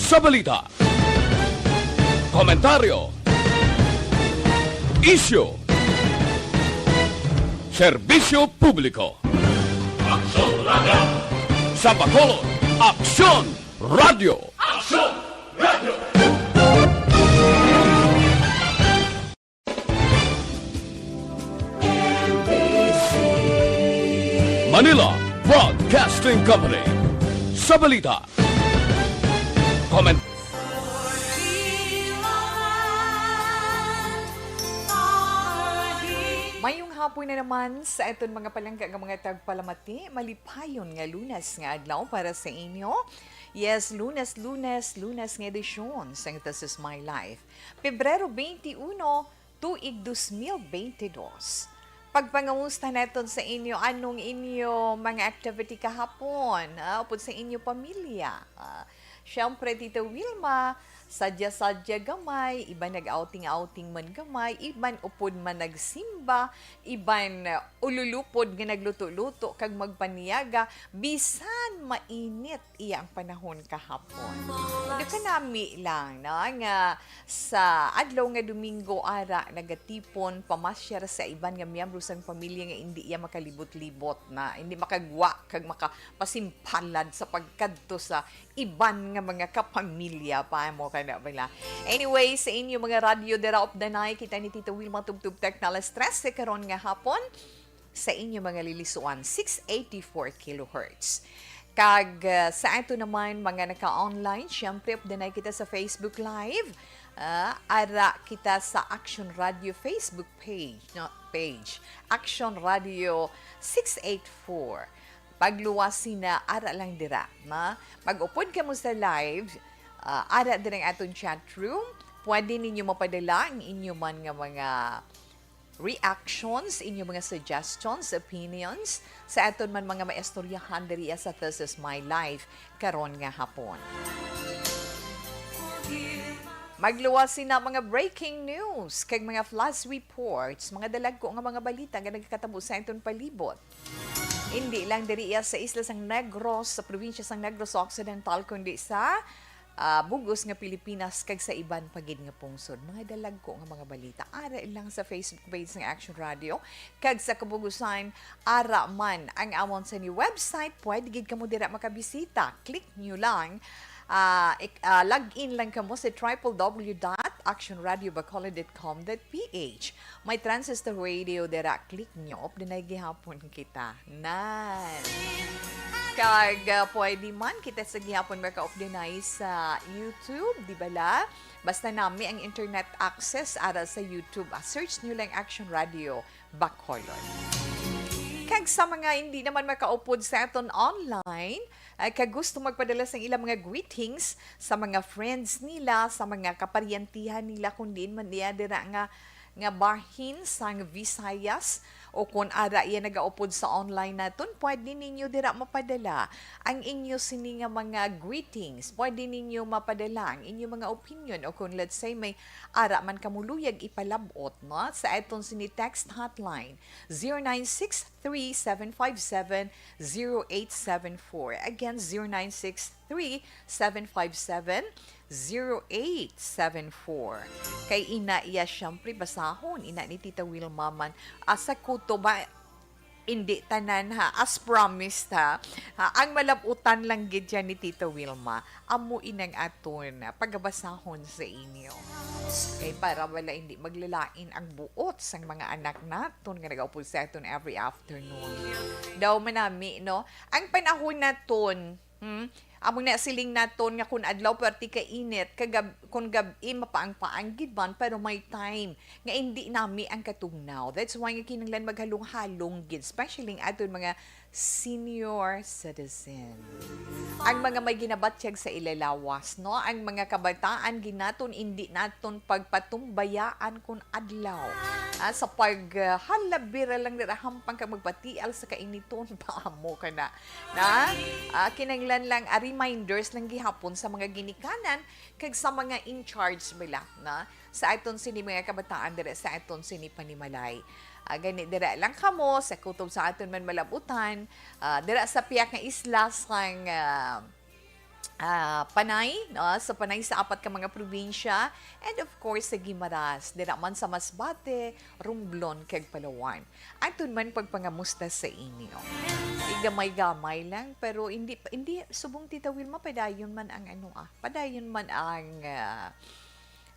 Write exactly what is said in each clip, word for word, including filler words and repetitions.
Sa balita, komentaryo, isyu, serbisyo publiko. Aksyon Radio. Sa Bacolod, Aksyon Radio. Aksyon Radio. Manila Broadcasting Company. Sa balita, comment. Mayong hapon na naman sa aton mga palangga nga mga tagpalamati. Malipayon nga Lunes nga adlaw para sa inyo. Yes, Lunes, Lunes, Lunes nga edisyon sang This Is My Life. Pebrero twenty-one, tuig dos mil bente dos. Pagpangamusta naton sa inyo, anong inyo mga activity kahapon, ah, upod sa inyo pamilya? Ah, siyempre, Tita Wilma, sadya-sadya gamay, iban nag-outing-outing man gamay, iban upod man nagsimba, iban, ah, ululupod nga nagluto-luto kag magpaniaga, bisan mainit iya ang panahon kahapon. Daw kanami lang, no, nga sa adlaw nga Domingo, ara, nagatipon, pamasyar sa iban nga miyembro sang pamilya nga indi iya makalibot-libot na, indi makagwa kag makapasimpalad sa pagkadto sa iban nga mga kapamilya pa, mo ka na bala. Anyway, sa inyo mga radyo, dira updanay kita ni Tita Wilma Tubtub Tech na alas trese karon nga hapon. Sa inyo mga lilisuan, six eighty-four kilohertz. Kag, ah, sa ato naman mga naka-online, siyempre, updanay kita sa Facebook Live. Ah, ara kita sa Action Radio Facebook page, no? Page. Action Radio six eight four. Pagluwas sina, ara lang dira, ma. Mag-upod kamo sa live, ah, ara dira ang aton chat room. Pwede ninyo mapadala ang inyo man nga mga reactions, inyo mga suggestions, opinions, sa aton man mga maistoryahan diri sa This Is My Life karon nga hapon. Magluwas sina mga breaking news kag mga flash reports, mga dalagko nga mga balita nga nagakatabo sa aton palibot. Indi lang diri iya sa isla sang Negros, sa probinsya sang Negros Occidental, kundi sa ah, bug-os nga Pilipinas kag sa iban pa gid nga pungsod. Mga dalagko nga mga balita. Ara lang sa Facebook page nga Action Radio. Kag sa kabugusan, ara man ang amon sa ni website. Pwede gid kamo dira makabisita. Click nyo lang. Ah, ik-, ah, log in lang kamo sa triple W dot action radio bacolod dot com dot P H. May transistor radio dira. Click nyo. Updanay gihapon kita. Nan. Kag, ah, pwede man kita sa gihapon maka-updanay sa YouTube, di bala? Basta nami ang internet access ara sa YouTube. Ah, search nyo lang Action Radio Bacolod. Kag sa mga hindi naman makaupod sa aton online, ay kag gusto magpadala sa ilang mga greetings sa mga friends nila, sa mga kaparyantihan nila, kung diin man niya dira nga nga bahin sang Visayas, o kon ara iya nagaupod sa online naton, pwede ninyo dira mapadala ang inyo sini nga mga greetings. Pwede ninyo mapadala ang inyo mga opinion, o kung, let's say, may ara man kamo luyag ipalab-ot, no, sa aton sini text hotline, zero nine six three, seven five seven, zero eight seven four. Again, zero nine six three, seven five seven, zero eight seven four. Kay ina iya, siyempre, basahon, ina ni Tita Wilma man. Ah, sa kutob, ah, hindi tanan, ha, as promised, ha. Ha, ang malab-utan lang gid yan ni Tita Wilma. Amo inang aton pagabasahon sa inyo. Kay para wala hindi maglalain ang buot sang mga anak naton nga nagaupod sa aton every afternoon. Daw manami, no? Ang panahon naton, Hmm? Amo na siling naton nga kun adlaw perti ka init, kag gab-, kun gab-i mapaang-paang gid man, pero may time nga indi nami ang katugnaw. That's why nga kinahanglan maghalong-halong gid, especially ang aton mga senior citizen. Ang mga may ginabatyag sa ila lawas, no? Ang mga kabataan gid naton, indi naton pagpatumbayaan kun adlaw. Ah, sa pag, ah, halabira lang dira hampang kag magpatial sa kainiton, paamo ka na. Na, ah, kinahanglan lang, ah, reminders lang gihapon sa mga ginikanan kag sa mga in charge nila, na, sa aton sini mga kabataan diri sa aton sini panimalay. Ah, gani dira lang kamo sa kutob sa aton man malab-utan, ah, dira sa pihak nga isla sang, ah, ah, Panay, no? Sa Panay sa apat ka mga probinsya, and of course sa Guimaras, dira man sa Masbate, Romblon, kag Palawan. Aton man pagpangamusta sa inyo. Gamay-gamay lang, pero hindi, hindi subong Tita Wilma, padayon man ang ano, ah, padayon man ang, ah,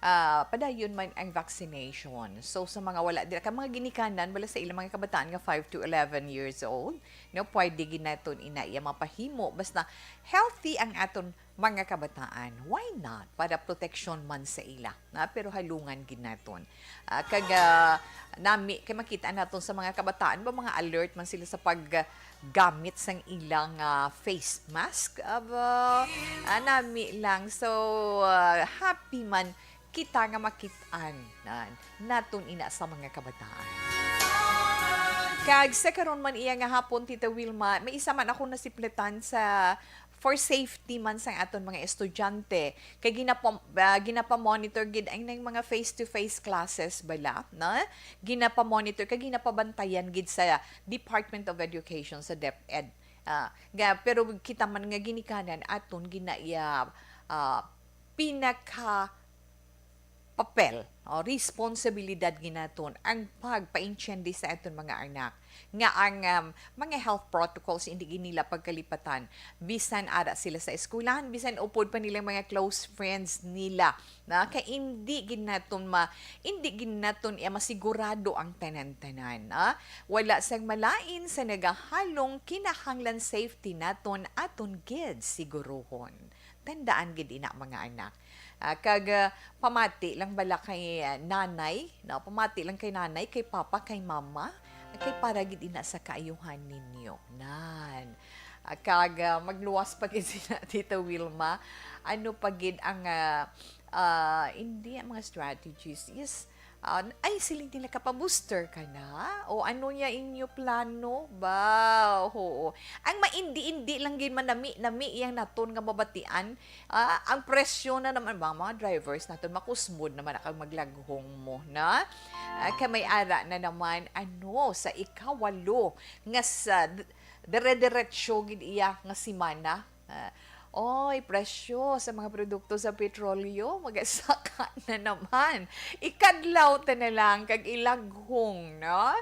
ah, padayon man ang vaccination. So, sa mga wala dira, ka mga ginikanan, wala sa ilang mga kabataan nga five to eleven years old, no, pwede gid naton ina iya mapahimo. Basta healthy ang aton mga kabataan. Why not? Para protection man sa ila. Na, pero halungan gid naton. Ah, kag, ah, nami, kay makita naton sa mga kabataan ba, mga alert man sila sa pag, ah, gamit sang ilang, ah, face mask. Aba, ah, nami lang. So, ah, happy man kita nga makit-an na naton ina sa mga kabataan. Kag sa karon man iya nga hapon, Tita Wilma, may isa man ako nasipletan sa for safety man sang aton mga estudyante. Kay ginapa-, ah, ginapa-monitor gid ang nang mga face-to-face classes bala, no? Ginapa-monitor kag ginapabantayan gid sa Department of Education, sa DepEd. Ah, ga-, pero kita man nga ginikanan aton ginaiya, ah, pinaka papel o responsibilidad ginaton ang pagpaintiende sa aton mga anak nga ang, um, mga health protocols hindi gid nila pagkalipatan, bisan ara sila sa eskwelahan, bisan upod pa nilang mga close friends nila, na kay hindi gid naton ma-, hindi gid naton iya masigurado ang tanan-tanan, ah. Wala sang malain sa nagahalong kinahanglan safety naton aton gid siguruhon. Tandaan gid ina, mga anak. Ah, kag, ah, pamati lang bala kay, ah, nanay, no? Pamati lang kay nanay, kay papa, kay mama, kay para gid ina sa kaayuhan ninyo. Nan. Ah, kag, ah, magluwas pa gid sila, Tita Wilma. Ano pa gid ang, ah, ah, hindi ang mga strategies? Yes, ah, ay, siling nila, kapa-booster ka na? O ano niya inyo plano? Ba, oo. Ang maindi-indi lang gid, manami-nami iyang naton nga mabatian. Ah, ang presyo na naman, mga, mga drivers naton, makusmod naman ang maglaghong mo, na? Ah, kay may ara na naman, ano, sa ikawalo nga sa d-, dire-diretso gid iya nga semana. Ah, oy, presyo sa mga produkto sa petrolyo, magasaka na naman. Ikadlaw ta na lang kag ilaghong, no?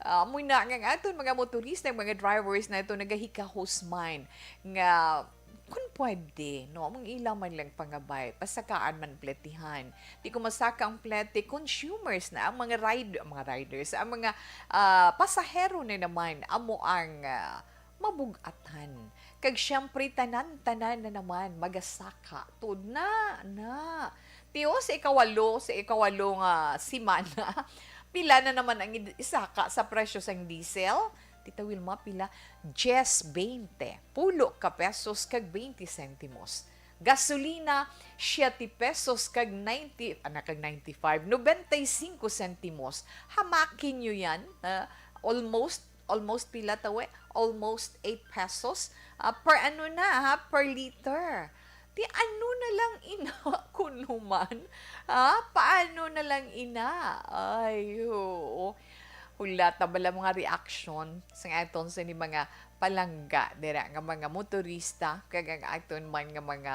Ah, amo na nga ang aton mga motorista, mga drivers naton nagahikahos man nga kun pwede, no, among ila man lang pangabay, pasakaan man pletihan. Di ko masaka ang plete, consumers na, ang mga ride-, ang mga riders, ang mga, ah, pasahero na naman, amo ang, ah, mabug-atan. Kag siyempre, tanan-tanan na naman magasaka. Tuod na, na. Tiyo, sa ikawalo, sa ikawalo nga semana, pila na naman ang id-, isaka sa presyo sang diesel? Tita Wilma, pila? Diyes bente, pulo ka pesos kag bente sentimos. Gasolina, siyete pesos kag ninety, ana, kag ninety-five, nobenta y cinco sentimos. Hamakin nyo yan, ah, almost, almost pila tawe? Almost eight pesos, ah, per ano na, ha, per liter. Ti ano na lang ina, kuno man? Ha? Paano na lang ina? Ay, oo. Hula ta bala mga reaction sa aton sini mga palangga dira nga mga motorista, kag ang aton man nga mga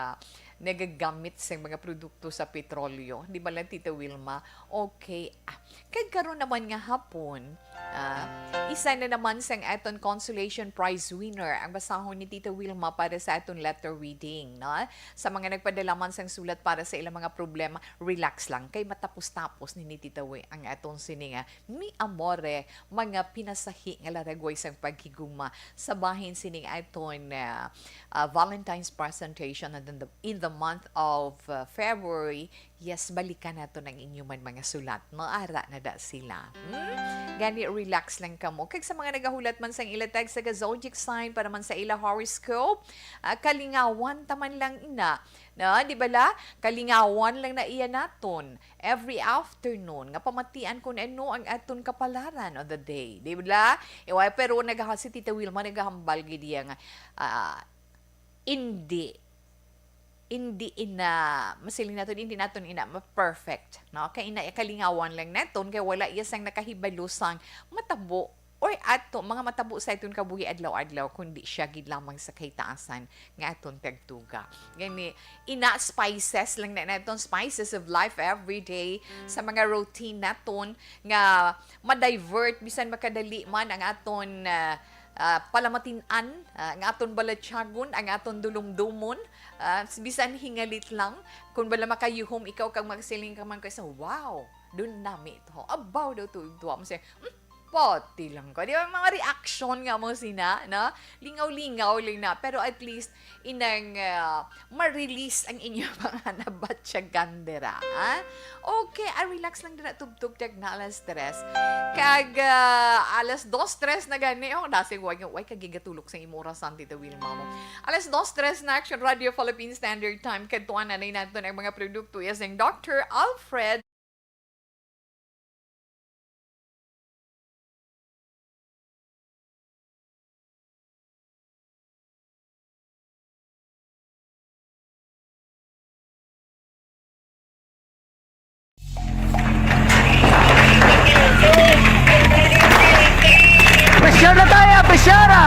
nagagamit sa mga produkto sa petrolyo. Di ba lang, Tita Wilma? Okay. Ah, kag karon naman nga hapon, ah, isa na naman sang aton consolation prize winner ang basahon ni Tita Wilma para sa aton letter reading, no? Sa mga nagpadala man sang sulat para sa ilang mga problema, relax lang, kay matapos-tapos ni, ni Tita Wi ang aton sini nga Mi Amore, mga pinasahi nga laragway sang paghigugma sa bahin sining aton, ah, ah, Valentine's presentation in the, in the month of, ah, February. Yes, balikan nato ang inyo man mga sulat. Maara na da sila. Hmm? Gani, relax lang kamo. Kag sa mga nagahulat man sang ila tag sa zodiac sign para man sa ila horoscope, ah, kalingawan ta man lang ina. No, di bala? Kalingawan lang na iya naton every afternoon nga pamatian kung ano ang aton kapalaran of the day. Di bala? Iway, pero nagaha-, si Tita Wilma nagahambal gid iya nga, ah, hindi, hindi ina, masiling naton, hindi naton ina ma-perfect, no? Kay ina, kalingawan lang naton, kay wala iya sang nakahibalo sang matabo or ato mga matabo sa aton kabuhi adlaw-adlaw, kundi siya gid lamang sa kahitaasan nga aton pagtuga. Gani, ina, spices lang na naton, spices of life every day sa mga routine naton nga ma-divert, bisan makadali man ang aton, ah, ah, palamatin-an, ah, ang aton balatyagon, ang aton dulumdomon, ah, s-, bisan hingalit lang. Kung bala makayuhom ikaw kag magsiling ka man ka sa, "Wow, dun nami to." Abaw daw to, tuwa mo siya, "Hmm, pati lang ko." Di ba, mga reaction nga mo sina, no? Lingaw-lingaw lang na. Pero at least, inang, ah, ma-release ang inyo mga nabatyagan dira, ha? Okay, ah, relax lang dira, tubtog tag na alas tres. Kag, ah, alas dos, tres na gani, oh, dasig, way, way kagigatulog sa imo orasan, Tita Wilma mo. Alas dos, tres na, Action Radio Philippine Standard Time. Kadtuan na naton ang mga produkto, yes, ang Doctor Alfred. Pressure na tayo, pressure na!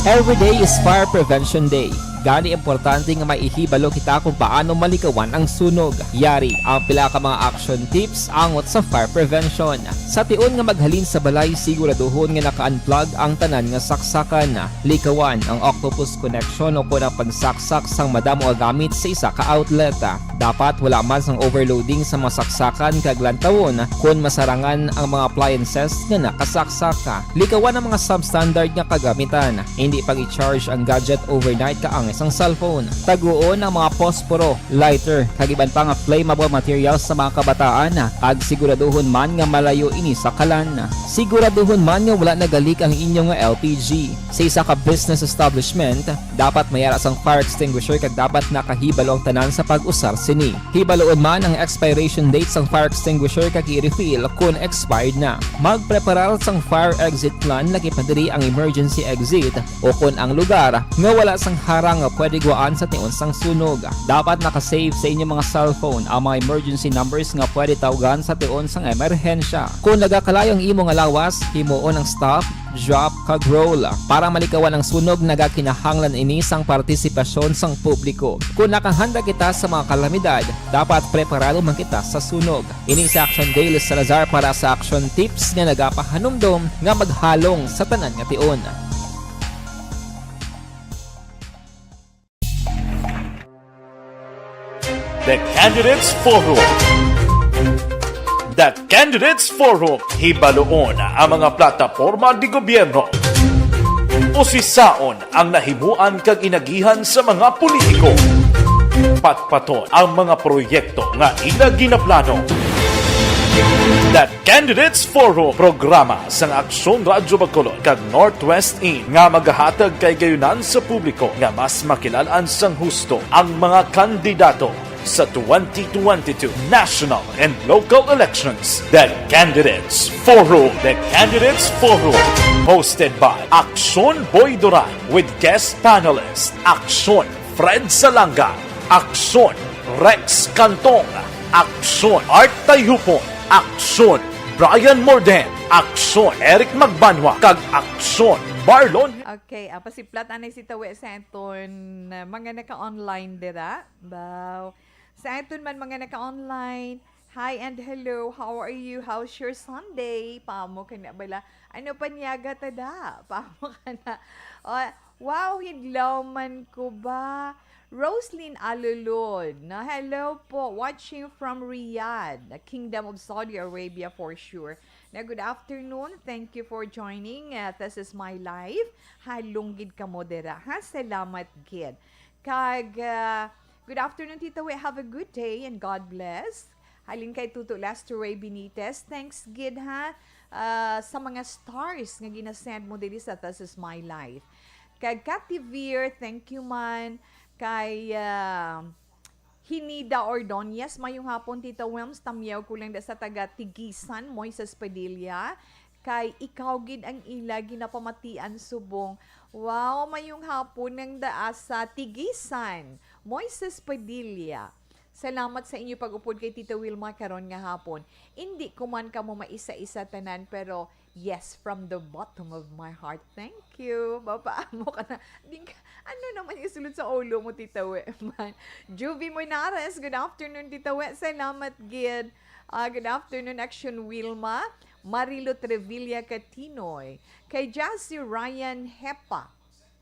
Every day is Fire Prevention Day. Gani, importante nga may ihibalo kita kung paano malikawan ang sunog. Yari ang pila ka mga action tips angot sa fire prevention. Sa tion nga maghalin sa balay, siguraduhon nga naka-unplug ang tanan nga saksakan. Likawan ang octopus connection o kon ang pagsaksak sang madamo nga gamit sa isa ka outlet. Dapat wala man sang overloading sa mga saksakan kag lantawon kon masarangan ang mga appliances nga nakasaksak. Likawan ang mga substandard nga kagamitan. Hindi pag-i-charge ang gadget overnight kaangay sang cellphone. Taguon ang mga posporo, lighter, kag iban pa nga flammable materials sa mga kabataan, kag siguraduhon man nga malayo ini sa kalan. Siguraduhon man nga wala nagalik ang inyo nga L P G. Sa isa ka business establishment, dapat may ara sang fire extinguisher kag dapat nakahibalo ang tanan sa pag-usar sini. Hibaluon man ang expiration date sang fire extinguisher kag i-refill kon expired na. Magpreparar sang fire exit plan, laki pa diri ang emergency exit o kon ang lugar nga wala sang harang nga pwede guwaan sa tion sang sunog. Dapat naka-save sa inyo mga cellphone ang mga emergency numbers nga pwede tawgan sa tion sang emerhensya. Kon nagakalayo ang imo nga lawas, himuon ang stop, drop, kag roll. Para malikawan ang sunog, nagakinahanglan ini sang partisipasyon sang publiko. Kon nakahanda kita sa mga kalamidad, dapat preparado man kita sa sunog. Ini si Action Daily Salazar para sa Action Tips nga nagapahanumdom nga maghalong sa tanan nga tion. The Candidates Forum. The Candidates Forum. Hibaluon ang mga plataporma de gobyerno. Usisaon ang nahimuan kag inagihan sa mga politiko. Patpaton ang mga proyekto nga ila ginaplano. The Candidates Forum, programa sang Aksyon Radyo Bacolod kag Northwest In nga magahatag kay gayunan sa publiko nga mas makilalan sang husto ang mga kandidato sa twenty twenty-two national and local elections. The Candidates Forum. The Candidates Forum, hosted by Aksyon Boy Duran with guest panelist Aksyon Fred Salanga, Aksyon Rex Cantong, Aksyon Art Tayupon, Aksyon Brian Morden, Aksyon Eric Magbanwa, kag Aksyon Marlon. Okay, ah, pasiplat anay si Tawi sa aton, ah, mga naka-online dira. Baw. Sa aton man mga naka-online, hi and hello, how are you? How's your Sunday? Paamo ka na bala? Ano panyaga ta da? Paamo ka na? Oh, wow, hidlaw man ko ba? Roslyn Alulod, na, hello po, watching from Riyadh, the Kingdom of Saudi Arabia for sure. Na, good afternoon, thank you for joining. Uh, this is my live. Halong gid kamo dira, ha? Salamat gid. Kag, uh, good afternoon, Tita Wi. Have a good day and God bless. Halin kay Tuto Lester Ray Benitez, thanks gid, ha, ah, sa mga stars nga ginasend mo diri sa This Is My Life. Kag Cathy Veer, thank you man. Kay, ah, Hinida Ordonez, mayong hapon, Tita Wilms, tamyaw ko lang da sa taga Tigisan, Moises Padilla. kay ikaw gid ang ila ginapamatian subong. Wow, mayong hapon nang daa sa Tigisan, Moises Padilla. Salamat sa inyo pag-upod kay Tita Wilma karon nga hapon. Indi ko man kamo maisa-isa tanan, pero yes, from the bottom of my heart, thank you. Mapaamo ka na. Ding, ano naman yung sulod sa ulo mo, Tita We? Man. Juvie Monares, good afternoon, Tita We. Salamat gid. Ah, good afternoon, Action Wilma. Marilo Trevilla Catinoy. Kay Jassy Ryan Hepa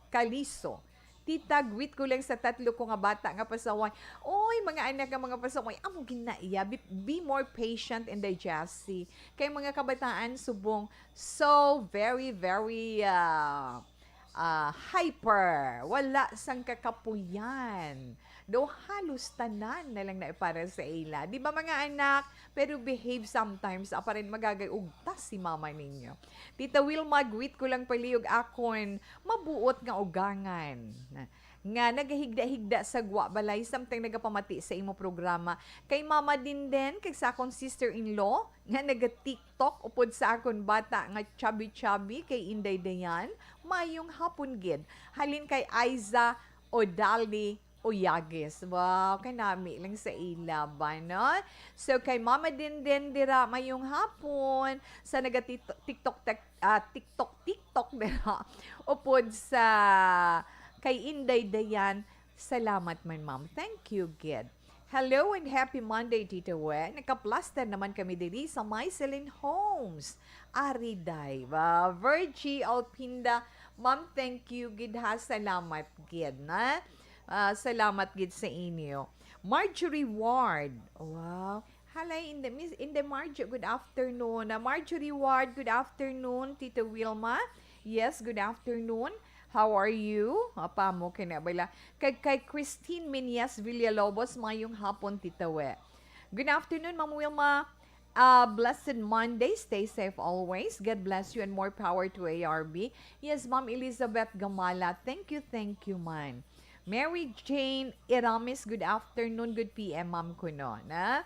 Caliso. Tita, greet ko lang sa tatlo ko nga bata nga pasaway. Oy, mga anak nga mga pasaway, amo gid na iya. Be, be more patient and digest. Kay mga kabataan, subong, so very, very, ah, ah, hyper. Wala sang kakapuyan. Do halos tanan na lang na para sa ila. Di ba, mga anak? Pero behave sometimes, aparan magagay ugtas si mama ninyo. Tita Wilma, greet ko lang palihog akon mabuot nga ugangan nga nagahigda-higda sa gwa balay samtang nagapamati sa imo programa. Kay Mama Dinden, kag sa akon sister-in-law nga naga-TikTok upod sa akon bata nga chubby-chubby kay Inday Dayan, mayong hapon gid. Halin kay Aiza Odali Uyagis. Wow, kanami lang sa ila ba, no? So, kay Mama Dinden dira, mayong hapon. Sa naga-TikTok, TikTok, ah, TikTok, TikTok dira. Upod sa kay Inday Dayan, salamat man, ma'am. Thank you, gid. Hello and happy Monday, Tita We. Nagkaplaster naman kami diri sa Mycelin Homes. Ari day. Wow, Virgie Alpinda, ma'am, thank you, gid ha. Salamat, gid, na. Ah, salamat gid sa inyo. Marjorie Ward. Wow. Halay, Inday, Miss, Inday Marjo, good afternoon. Ah, Marjorie Ward, good afternoon. Tita Wilma, yes, good afternoon. How are you? Apa mo kay na bala? Kag kay Christine Minyas Villalobos, mayong hapon, Tita We. Good afternoon, Ma'am Wilma. Uh, blessed Monday. Stay safe always. God bless you and more power to A R B. Yes, Ma'am Elizabeth Gamala. Thank you, thank you, man. Mary Jane Iramis, good afternoon, good P M, ma'am, kuno, na?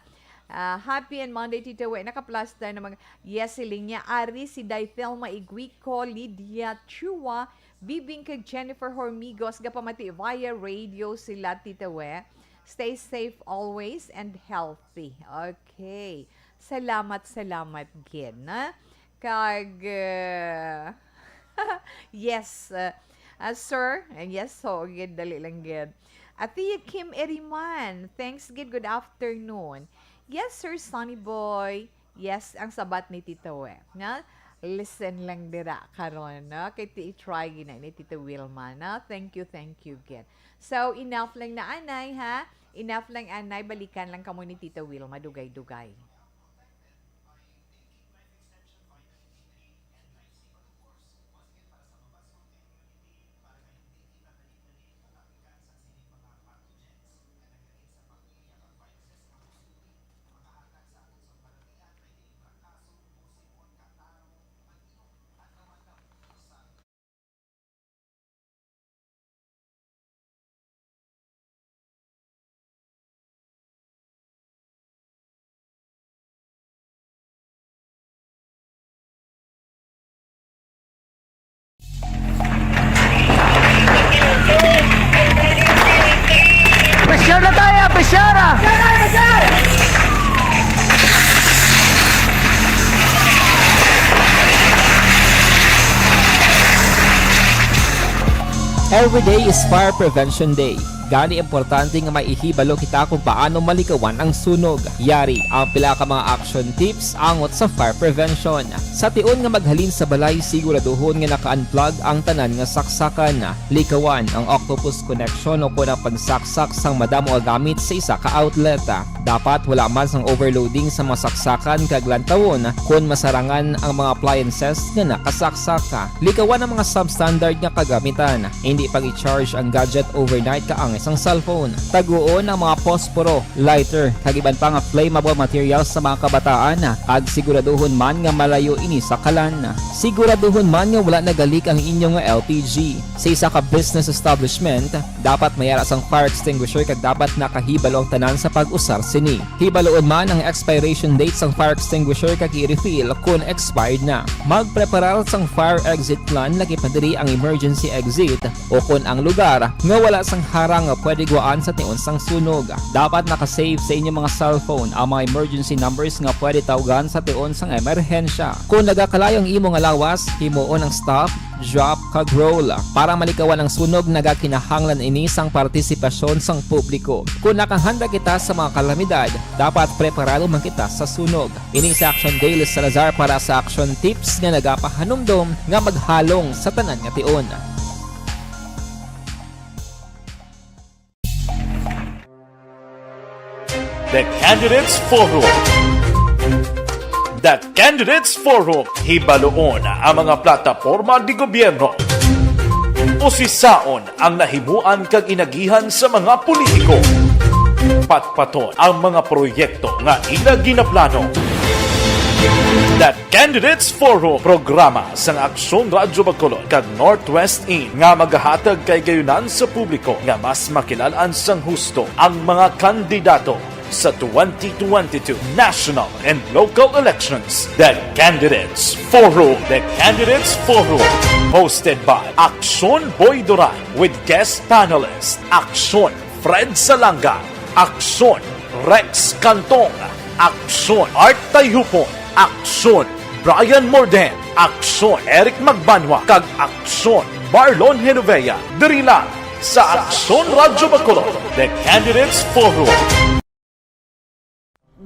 Ah, happy and Monday, Tita We. Nakaplaster na mga, yes, si Linya Ari, si Day Thelma Iguico, Lydia Chua, Bibing kag Jennifer Hormigos, gapamati via radio sila, Tita We. Stay safe always and healthy. Okay. Salamat, salamat gid, na? Kag, uh, yes, uh, uh, sir. Uh, yes, ho, gid, dali lang gid. Atia Kim Eriman, thanks gid, good afternoon. Yes, Sir Sonny Boy. Yes, ang sabat ni Tito, eh. Nga, listen lang dira karon, no? Kay ti-, try gina ni Tito Wilma, no? Thank you, thank you, gid. So, enough lang na anay, ha? Enough lang anay, balikan lang kamo ni Tito Wilma, dugay-dugay. Pressure na tayo, pressure na! Every day is Fire Prevention Day. Gani, importante nga maihibalo kita kung paano malikawan ang sunog. Yari ang pila ka mga action tips angot sa fire prevention. Sa tion nga maghalin sa balay, siguraduhon nga naka-unplug ang tanan nga saksakan. Likawan ang octopus connection o kon ang pagsaksak sang madamo nga gamit sa isa ka outlet. Dapat wala man sang overloading sa mga saksakan kag lantawon kon masarangan ang mga appliances nga nakasaksak. Likawan ang mga substandard nga kagamitan. Hindi pag-i-charge ang gadget overnight kaang Isang cellphone. Taguon ang mga posporo, lighter, kag iban pa nga flammable materials sa mga kabataan, kag siguraduhon man nga malayo ini sa kalan. Siguraduhon man nga wala nagalik ang inyo nga L P G. Sa isa ka business establishment, dapat may ara sang fire extinguisher kag dapat nakahibalo ang tanan sa pag-usar sini. Hibaluon man ang expiration date sang fire extinguisher kag i-refill kon expired na. Magpreparar sang fire exit plan, lakip na diri ang emergency exit, o kon ang lugar nga wala sang harang nga pwede guwaan sa tion sang sunog. Dapat naka-save sa inyo mga cellphone ang mga emergency numbers nga pwede tawgan sa tion sang emerhensya. Kon nagakalayo ang imo nga lawas, himuon ang stop, drop, kag roll. Para malikawan ang sunog, nagakinahanglan ini sang partisipasyon sang publiko. Kon nakahanda kita sa mga kalamidad, dapat preparado man kita sa sunog. Ini si Action Daily Salazar para sa Action Tips nga nagapahanumdom nga maghalong sa tanan nga tion. The Candidates Forum. The Candidates Forum. Hibaluon ang mga plataporma di gobyerno. Usisaon ang nahimuan kag inagihan sa mga politiko. Patpaton ang mga proyekto nga ila ginaplano. The Candidates Forum, programa sang Aksyon Radyo Bacolod kag Northwest In nga magahatag kay gayunan sa publiko nga mas makilal-an sang husto ang mga kandidato sa twenty twenty-two national and local elections. The Candidates Forum. The Candidates Forum, hosted by Aksyon Boy Duran with guest panelist Aksyon Fred Salanga, Aksyon Rex Cantong, Aksyon Art Tayhupon, Aksyon Brian Morden, Aksyon Eric Magbanwa, kag Aksyon Marlon Genovea. Diri lang sa Aksyon Radyo Bacolod, The Candidates Forum.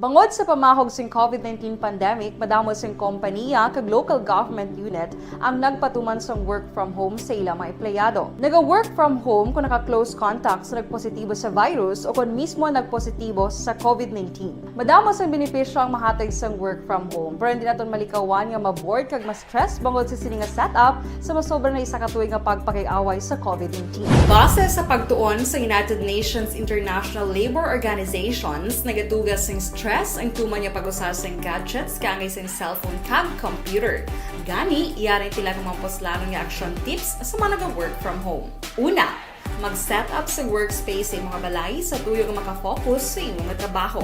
Bangod sa pamahog sing COVID nineteen pandemic, madamo sing kompaniya kag local government unit ang nagpatuman sang work from home sa ila mga empleyado. Naga-work from home kung naka-close contact sa nagpositibo sa virus o kon mismo nagpositibo sa COVID nineteen. Madamo sang benepisyo ang mahatag sang work from home, pero hindi naton malikawan nga ma-bored kag ma-stress bangod sa sini nga setup sa masobra na isa ka tuig nga pagpakig-away sa COVID nineteen. Base sa pagtuon sa United Nations International Labor Organizations, nagatuga sing stress ang tuman nga pag-usa sing gadgets kaangay sing cellphone kag computer. Gani, yari tila nga mga puslanon nga action tips sa mga naga-work from home. Una, mag-set up sa workspace sa imo nga balay sa tuyo nga makafocus sa imo nga trabaho.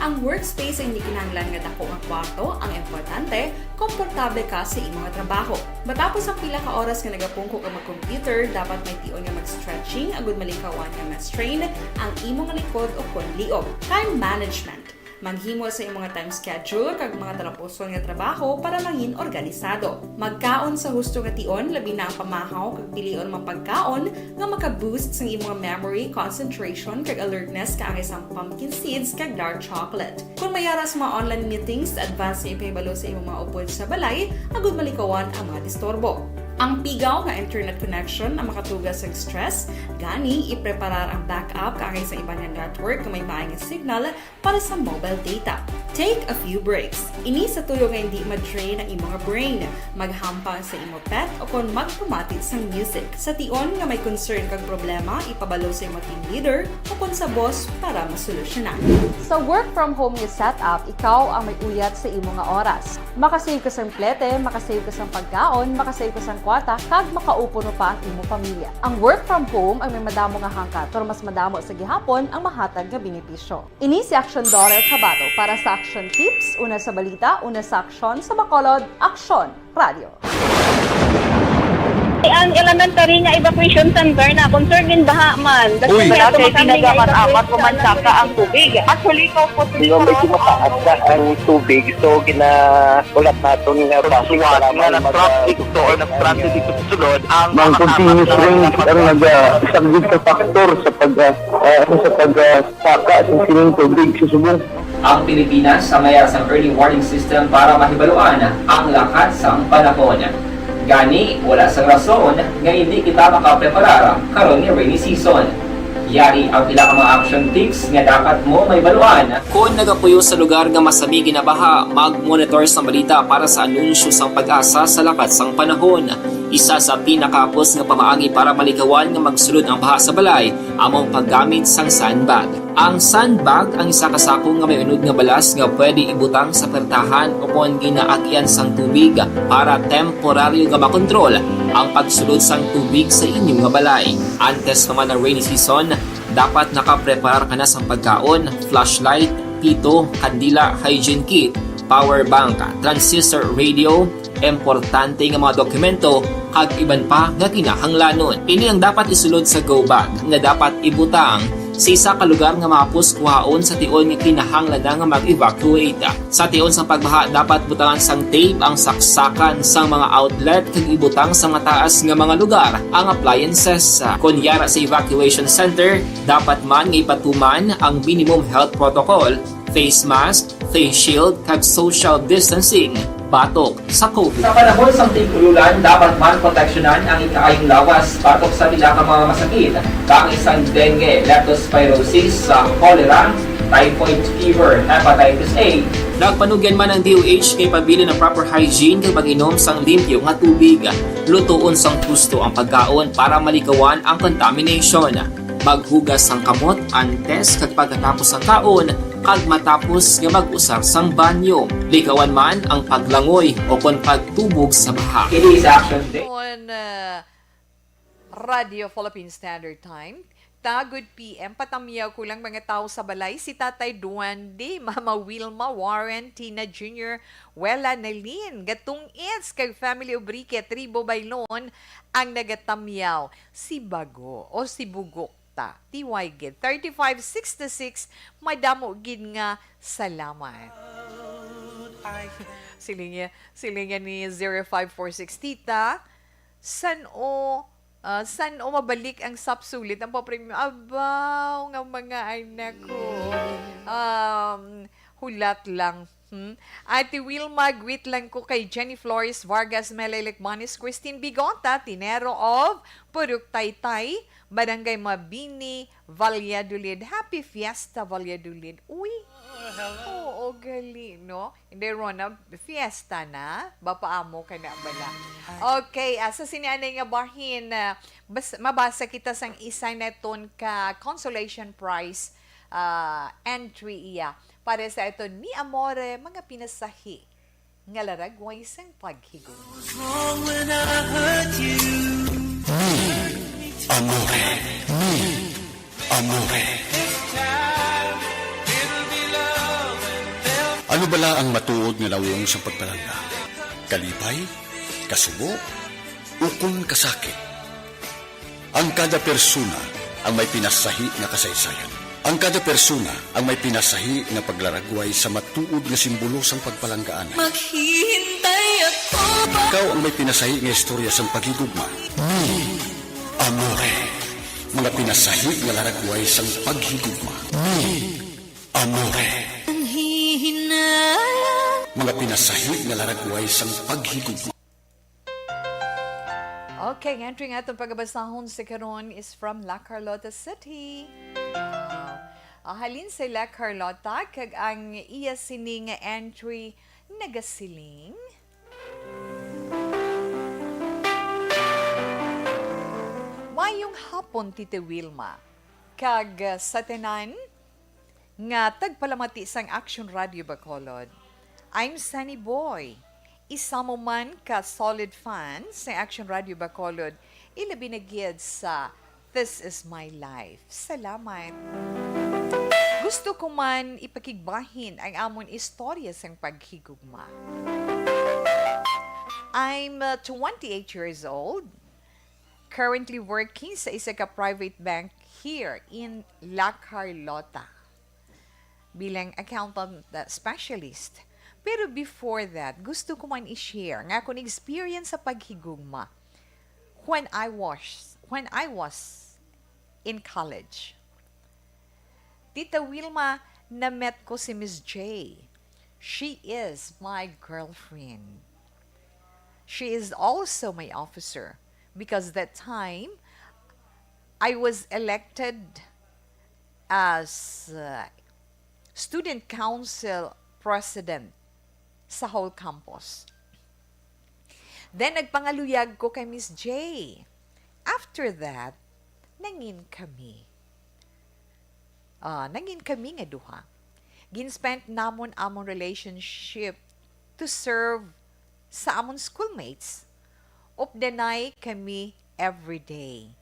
Ang workspace ay hindi kinahanglan nga dako nga kwarto ang importante, komportable ka sa imo nga trabaho. Matapos ang pila ka oras nga nagapungko ka mag-computer, dapat may tion nga mag-stretching agud malikawan nga ma-strain ang imo nga likod o kon liog. Time management. Maghimo sa imo nga time schedule kag mga talapuson nga trabaho para mangin organisado. Magkaon sa husto nga tion, labi na ang pamahaw kag pilion ang mga pagkaon nga maka-boost sang imo nga memory, concentration, kag alertness kaangay sang pumpkin seeds kag dark chocolate. Kon may ara sa mga online meetings, advance nga ipahibalo sa imo mga upod sa balay agud malikawan ang mga disturbo. Ang pigaw nga internet connection ang makatuga sang stress, gani ipreparar ang backup kaangay sa iban nga network nga may maay nga signal para sa mobile data. Take a few breaks. Ini sa tuyo nga hindi ma-drain ang imo nga brain. Maghampang sa imo pet o kon magpamati sang music. Sa tion nga may concern kag problema, ipabalo sa imo team leader o kon sa boss para masolusyonan. Sa work from home nga setup, ikaw ang may uyat sa imo nga oras. Makasave ka sang plete, makasave ka sang pagkaon, makasave ka sang kwarta, kag makaupo pa ang imo pamilya. Ang work from home ay may madamo nga hangkat, pero mas madamo sa gihapon ang mahatag nga benepisyo. Ini si Aksyon Dollar Cabato para sa Aksyon Tips, una sa balita, una sa aksyon, sa Bacolod, Aksyon Radio. Ang elementary nga evacuation center na concern din baha man. Uy. Wala kay ginagamat-amat, human saka ang tubig. Actually, ikaw po, medyo mataas na ang tubig, so ginahulat naton nga bus nga mag-, nag-traffic to or nag-transit dito sa sulod ang mga continuous rain ang nag-, ah, isang big factor sa pag, ah, ah, sa pag, ah, saka sa sining tubig sa subong. Ang Pilipinas ang may sang early warning system para mahibaluan ang lakat sang panahon. Gani, wala sang rason nga hindi kita makapreparar karon nga rainy season. Yari ang pila ka mga action tips nga dapat mo mahibaluan. Kon nagapuyo sa lugar nga masami ginabaha, mag-monitor sang balita para sa anunsyo sang PAGASA sa lakat sang panahon. Isa sa pinakahapos nga pamaagi para malikawan nga magsulod ang baha sa balay amo ang paggamit sang sandbag. Ang sandbag ang isa ka sako nga may unod nga balas nga pwede ibutang sa pertahan ukon ginaagian sang tubig para temporaryo nga makontrol ang pagsulod sang tubig sa inyo nga balay. Antes pa man ang rainy season, dapat nakapreparar ka na sang pagkaon, flashlight, pito, kandila, hygiene kit, power bank, transistor radio, importante nga mga dokumento, kag iban pa nga kinahanglanon. Ini ang dapat isulod sa go bag nga dapat ibutang sa isa ka lugar nga mahapos kuhaon sa tion nga kinahanglan na nga mag-evacuate. Sa tion sang pagbaha, dapat butangan sang tape ang saksakan sang mga outlet kag ibutang sa mataas nga mga lugar ang appliances. Kon yara sa evacuation center, dapat man nga ipatuman ang minimum health protocol, face mask, face shield, kag social distancing batok sa COVID. Sa panahon sang tig-ululan, dapat man proteksyonan ang ikaayong lawas batok sa pila ka mga masakit, kaangay sang dengue, leptospirosis, sa cholera, typhoid fever, hepatitis A. Nagpanugyan man ang D O H kay pabilin ang proper hygiene kag pag-inom sang limpyo nga tubig. Lutoon sang husto ang pagkaon para malikawan ang contamination. Maghugas sang kamot antes kag pagkatapos sang kaon kag matapos nga mag-usar sang banyo. Likawan man ang paglangoy o kon pagtubog sa baha. Kini is Action Day. On, uh, Radio Philippine Standard Time, tagod P M, patamyaw ko lang mga tawo sa balay, si Tatay Duende, Mama Wilma, Warren, Tina Junior, Wela Nalin, Gatong Its, kag family Obrique, Tribo Bailon, ang nagatamyaw, si Bago o si Bugok ta. T Y gid, thirty-five sixty-six, madamo gid nga salamat. Siling niya, siling niya ni zero five four six, Tita, san-o, ah, san-o mabalik ang sapsulit ang papremyo? Abaw, nga mga anak ko. Um, hulat lang. Hmm? Ate Wilma, greet lang ko kay Jenny Flores Vargas, Mela Ilicmanis, Christine Bigota, Tinero of Purok Taytay, Barangay Mabini, Valladolid. Happy Fiesta, Valladolid. Uy! Oo, gali, no? Hindi, Rona, fiesta na. Bapaamo ka na bala. Okay, ah, sa sini anay nga bahin, ah, bas-, mabasa kita sang isa naton ka consolation prize, ah, entry iya. Para sa aton Mi Amore, mga pinasahi nga laragway sang paghigugma. What's wrong when I hurt you? Mi Amore, Mi Amore. Ano bala ang matuod nga nawong sang pagpalangga? Kalipay? Kasubo? Ukon kasakit? Ang kada persona ang may pinasahi nga kasaysayan. Ang kada persona ang may pinasahi nga paglaragway sa matuod nga simbolo sang pagpalanggaanay. Maghihintay ako pa. Ikaw ang may pinasahi nga istorya sang paghigugma. Mi Amore. Mga pinasahi nga laragway sang paghigugma. Mi Amore. Ang hihinayang. Mga pinasahi nga laragway sang paghigugma. Okay, ang entry nga atong pagabasahon sa karon is from La Carlota City. Wow. Ah, halin sa La Carlota, kag ang iya sini nga entry nagasiling, Mayong hapon, Tita Wilma, kag, ah, sa tanan nga tagpalamati sang Action Radio Bacolod. I'm Sunny Boy, isa mo man ka solid fan sa Action Radio Bacolod, ilabi na gid sa This Is My Life. Salamat. Gusto ko man ipakigbahin ang amon istorya sang paghigugma. I'm, uh, twenty-eight years old, currently working sa isa ka private bank here in La Carlota bilang accountant, uh, specialist. Pero before that, gusto ko man i-share nga akon experience sa paghigugma when I was, when I was in college. Tita Wilma, na-met ko si Miss J. She is my girlfriend. She is also my officer because that time I was elected as uh, student council president sa whole campus. Then nagpangaluyag ko kay Miss J. After that, nangin kami. Ah, nangin kami nga duha. Ginspent namon among relationship to serve sa among schoolmates. Updanay kami every day.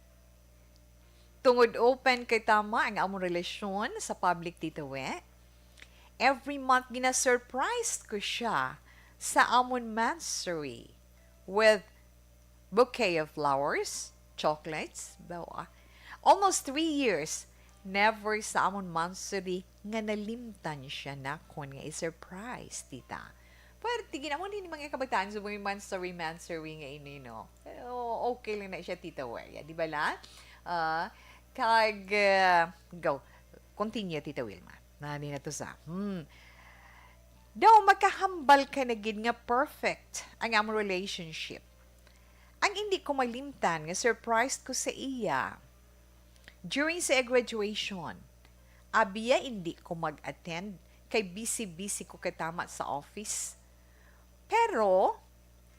Tungod open kay tama ang among relasyon sa public, Tita We, every month gina-surprise ko siya sa amon monthsary with bouquet of flowers, chocolates, bawa. Almost three years, never sa amon monthsary nga nalimtan siya nakon nga i-surprise, tita. Pero tigin mo ni mga kabataan sa mga monthsary, monthsary nga ini, no? Pero okay lang na siya, Tita Weria, di ba la? Ah, kag, ah, go. Continue, Tita Wilma. Nani na to sa, hmm. Daw makahambal ka na gid nga perfect ang among relationship. Ang hindi ko malimtan nga surprised ko sa iya during sa graduation. Abiya hindi ko mag-attend kay busy-busy ko katama sa office. Pero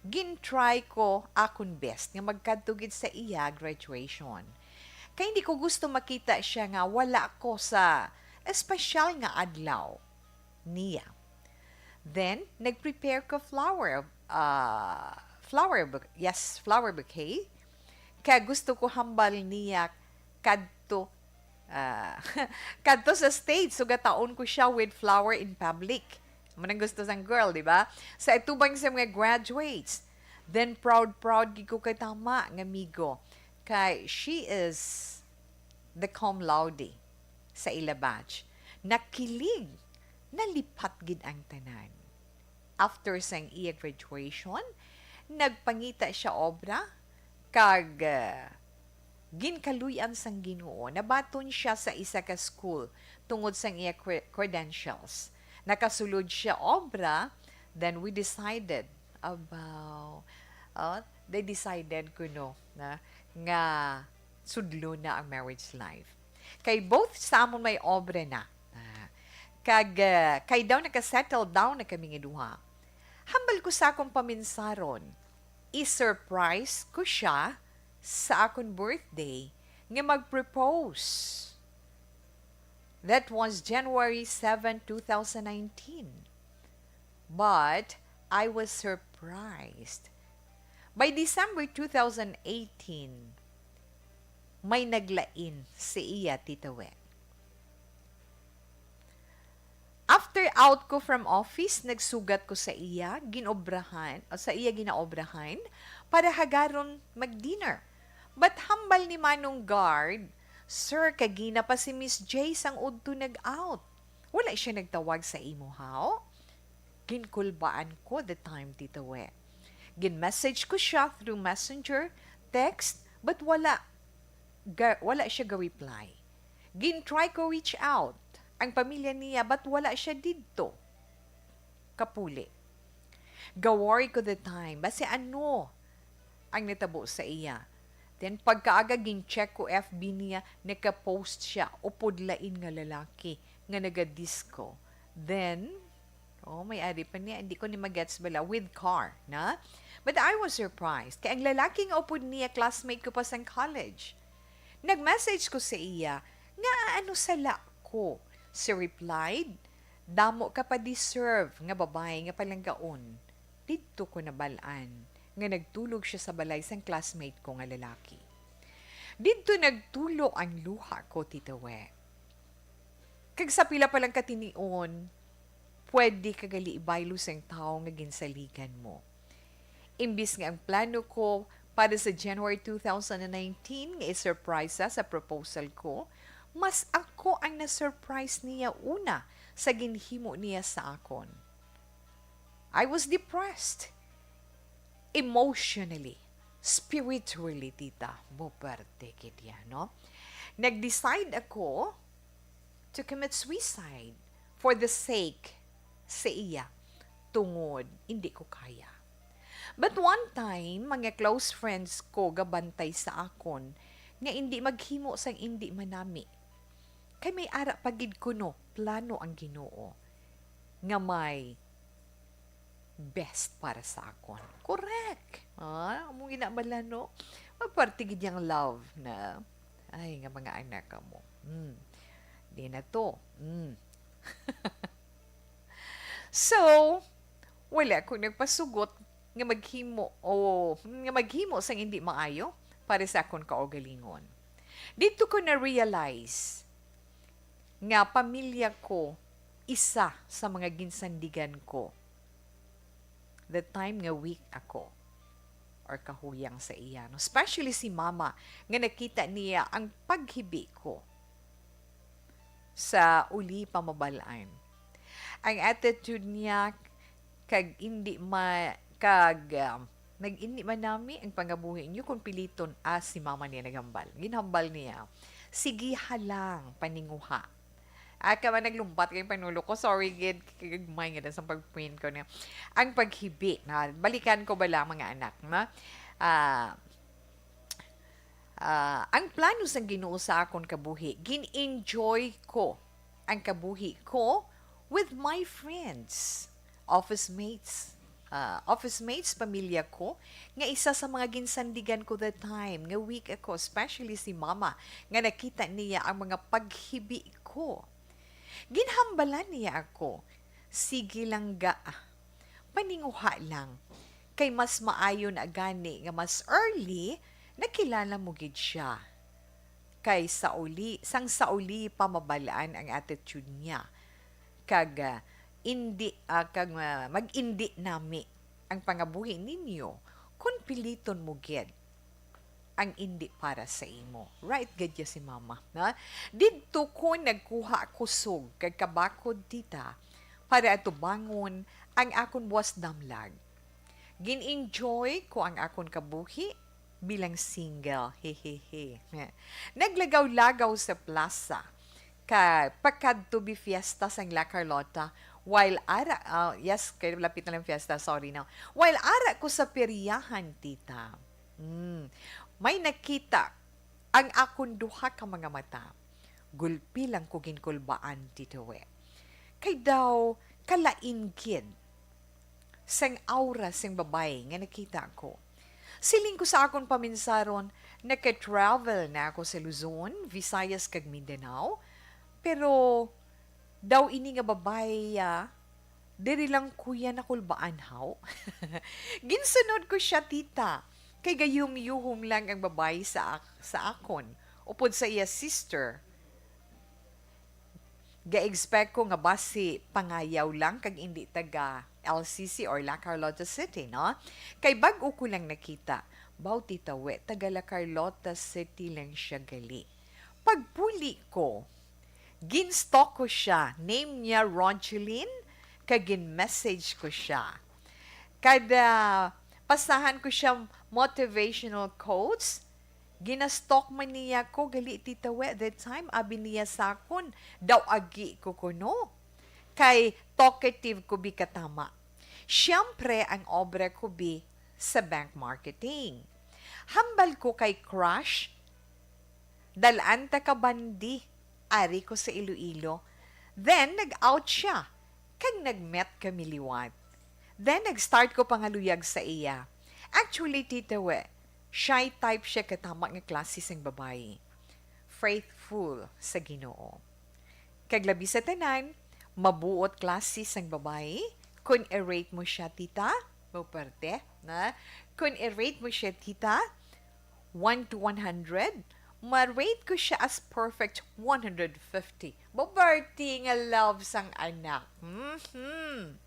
gin-try ko akon best nga magkadto gid sa iya graduation. Kay hindi ko gusto makita siya nga wala ko sa espesyal nga adlaw niya. Then, nag-prepare ko flower, ah, flower bou-, yes, flower bouquet. Kay gusto ko hambal niya kadto, ah, kadto sa stage, sugataon ko siya with flower in public. Manang gusto sang girl, di ba? Sa itubang sa mga graduates. Then, proud, proud gid ko kay tama nga amigo. Kay she is the cum laude sa ila batch. Nakilig, nalipat gid ang tanan. After sang iya graduation, nagpangita siya obra, kag, ah, ginkaluy-an sang Ginoo, nabaton siya sa isa ka school tungod sang iya cre-, credentials. Nakasulod siya obra, then we decided about, oh, they decided kuno na nga sudlo na ang marriage life. Kay both sa amon may obra na. Ah, kag, ah, kay daw naka-settle down na kami nga duha. Hambal ko sa akong paminsaron, i-surprise ko siya sa akon birthday nga mag-propose. That was January seven, two thousand nineteen. But I was surprised. By December two thousand eighteen, may naglain si iya, Tita We. After out ko from office, nagsugat ko sa iya, ginobrahan, o sa iya ginaobrahan, para hagaron mag-dinner. But hambal ni Manong Guard, "Sir, kagina pa si Miss J sang udto nag-out. Wala siya nagtawag sa imo, haw?" Ginkulbaan ko the time, Tita We. Gin-message ko siya through messenger, text, but wala, ga-, wala siya ga-reply. Gin-try ko reach out ang pamilya niya, but wala siya didto. Kapuli. Ga-worry ko the time, basi ano ang natabo sa iya. Then, pagkaaga, gin-check ko F B niya, naka-post siya, upod lain nga lalaki nga naga-disco. Then, oh, may ari pa niya, hindi ko ni magets bala, with car, na? But I was surprised, kay ang lalaki nga upod niya, classmate ko pa sang college. Nag-message ko sa iya, nga ano sala ko. She replied, "Damo ka pa deserve nga babae nga palanggaon." Didto ko nabal-an nga nagtulog siya sa balay sang classmate ko nga lalaki. Didto nagtulo ang luha ko, Tita We. Kag sa pila pa lang ka tinion, pwede ka gali ibaylo sang tawo nga ginsaligan mo. Imbis nga ang plano ko para sa January two thousand nineteen nga i-surprise sa proposal ko, mas ako ang na-surprise niya una sa ginhimo niya sa akon. I was depressed. Emotionally, spiritually, tita, mo perte gid yan, no? Nag-decide ako to commit suicide for the sake sa iya, tungod hindi ko kaya. But one time, mga close friends ko gabantay sa akon nga indi maghimo sang indi manami. Kay may ara pa gid kuno plano ang Ginoo nga may best para sa akon. Correct. Ah, amo ginabala, no? Maparte gid yang love na, ay, nga mga anak mo. Hmm. Di na to. Hmm. So, wala ko nagpasugot nga maghimo o nga maghimo sang hindi maayo para sa akon kaugalingon. Dito ko na-realize nga pamilya ko isa sa mga ginsandigan ko the time nga weak ako or kahuyang sa iya, no? Especially si mama, nga nakita niya ang paghibi ko sa uli pamabal-an. Ang attitude niya, kag indi ma-, kag, um, nag-indi man nami ang pangabuhi niyo kung piliton, ah, si mama niya naghambal. Ginhambal niya, "Sige ha lang, paninguha." Ah, ka man naglumpat kay panulo ko. Sorry, gid, kagmay nga sa pag-print ko niya. Ang paghibi, na, balikan ko bala, mga anak, na, ah, ah, ang plano sang Ginoo sa akon kabuhi, gin-enjoy ko ang kabuhi ko with my friends, office mates, ah, office mates, pamilya ko, nga isa sa mga ginsandigan ko that time, nga weak ako, especially si mama, nga nakita niya ang mga paghibi ko. Ginhambalan niya ako, "Sige lang ga, paninguha lang, kay mas maayo na gani nga mas early nakilala mo gid siya." Kay sa uli, sang sa uli pa mabal-an ang attitude niya. Kag, ah, indi, ah, kag, ah, mag-indi nami ang pangabuhi ninyo kon piliton mo gid ang indi para sa imo. Right gid ya si mama, na? Didto ko nagkuha kusog kag kabakod, tita, para atubangon ang akon buwas damlag. Gin-enjoy ko ang akon kabuhi bilang single. Hehehe. Naglagaw-lagaw sa plaza ka pakadto bi fiesta sang La Carlota, while ara, ah, yes, kay lapit na lang fiesta, sorry na. While ara ko sa peryahan, tita, mm, may nakita ang akon duha ka mga mata. Gulpi lang ko ginkulbaan, tita, we. Kay daw, kalain gid sang aura sing babayi nga nakita ko. Siling ko sa akon paminsaron, "Naka-travel na ako sa Luzon, Visayas, kag Mindanao, pero daw ini nga babayi, ah, diri lang ko ya nakulbaan, haw." Ginsunod ko siya, tita, kay gayuhom-yuhom lang ang babayi sa ak-, sa akon, upod sa iya sister. Ga-expect ko nga basi pangayaw lang kag indi taga L C C or La Carlota City, no? Kay bag-o ko lang nakita, baw, tita, we, taga La Carlota City lang siya gali. Pagpuli ko, gin-stalk ko siya, name niya Rogeline, kag gin-message ko siya. Kada pasahan ko siya motivational quotes, gina-stalk man niya ko, gali, tita, we, that time, abi niya sa akon, daw agi ko kuno. Kay talkative ko bi katama. Siyempre, ang obra ko bi sa bank marketing. Hambal ko kay crush, dal-an ta ka bandi, ari ko sa Iloilo. Then, nag-out siya, kag nag-met kami liwat. Then, nag-start ko pangaluyag sa iya. Actually, tita, we, shy type siya katama nga klase sang babayi. Faithful sa Ginoo. Kag labi sa tanan, mabuot klase sang babayi. Kun i-rate mo siya, tita, mo parte, na? Kun i-rate mo siya, tita, one to one hundred, ma-rate ko siya as perfect one hundred fifty. Mabarte nga love sang anak. Mhm.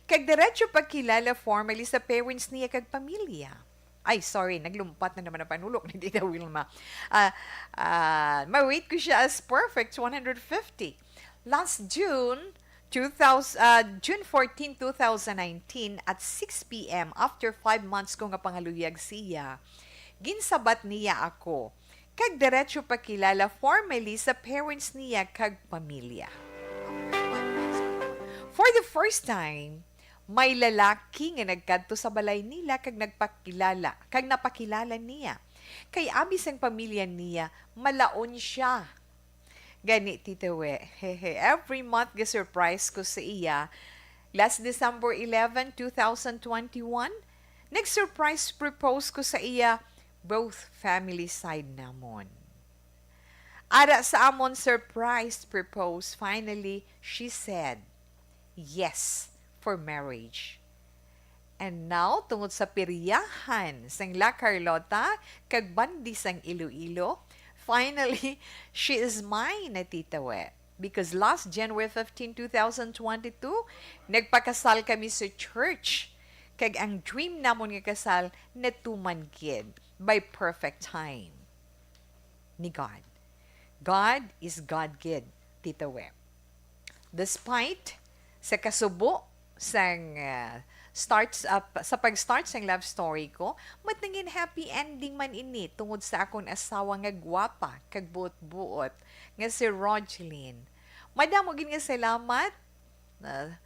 Kag diretso pagkilala formally sa parents niya kag pamilya. Ay, sorry, naglumpat na naman ang panulok ni Tita Wilma. Ah, ah, ma-rate ko siya as perfect, one hundred fifty. Last June, two thousand, ah, June fourteen, two thousand nineteen, at six P M, after five months ko nga pangaluyag siya, ginsabat niya ako, kag diretso pakilala formally sa parents niya kag pamilya. For the first time, may lalaki nga nagkadto sa balay nila kag nagpakilala, kag napakilala niya. Kay abi sang pamilya niya, malaon siya. Gani, Tita We, hehe, every month ga-surprise ko sa iya. Last December eleven, two thousand twenty-one, nag-surprise propose ko sa iya, both family side namon. Ara sa amon surprise propose, finally, she said yes for marriage. And now, tungod sa piryahan sang La Carlota kag Bandi sang Iloilo, finally, she is mine, na, Tita We. Because last January fifteen, two thousand twenty-two, nagpakasal kami sa church. Kag ang dream namon nga kasal natuman gid by perfect time ni God. God is God gid, Tita We. Despite sa kasubo sang, ah, starts up, sa pag-start sang love story ko, but naging happy ending man ini tungod sa akon asawa nga gwapa kag buot-buot nga si Rogeline. Madamo gid nga salamat. Ah,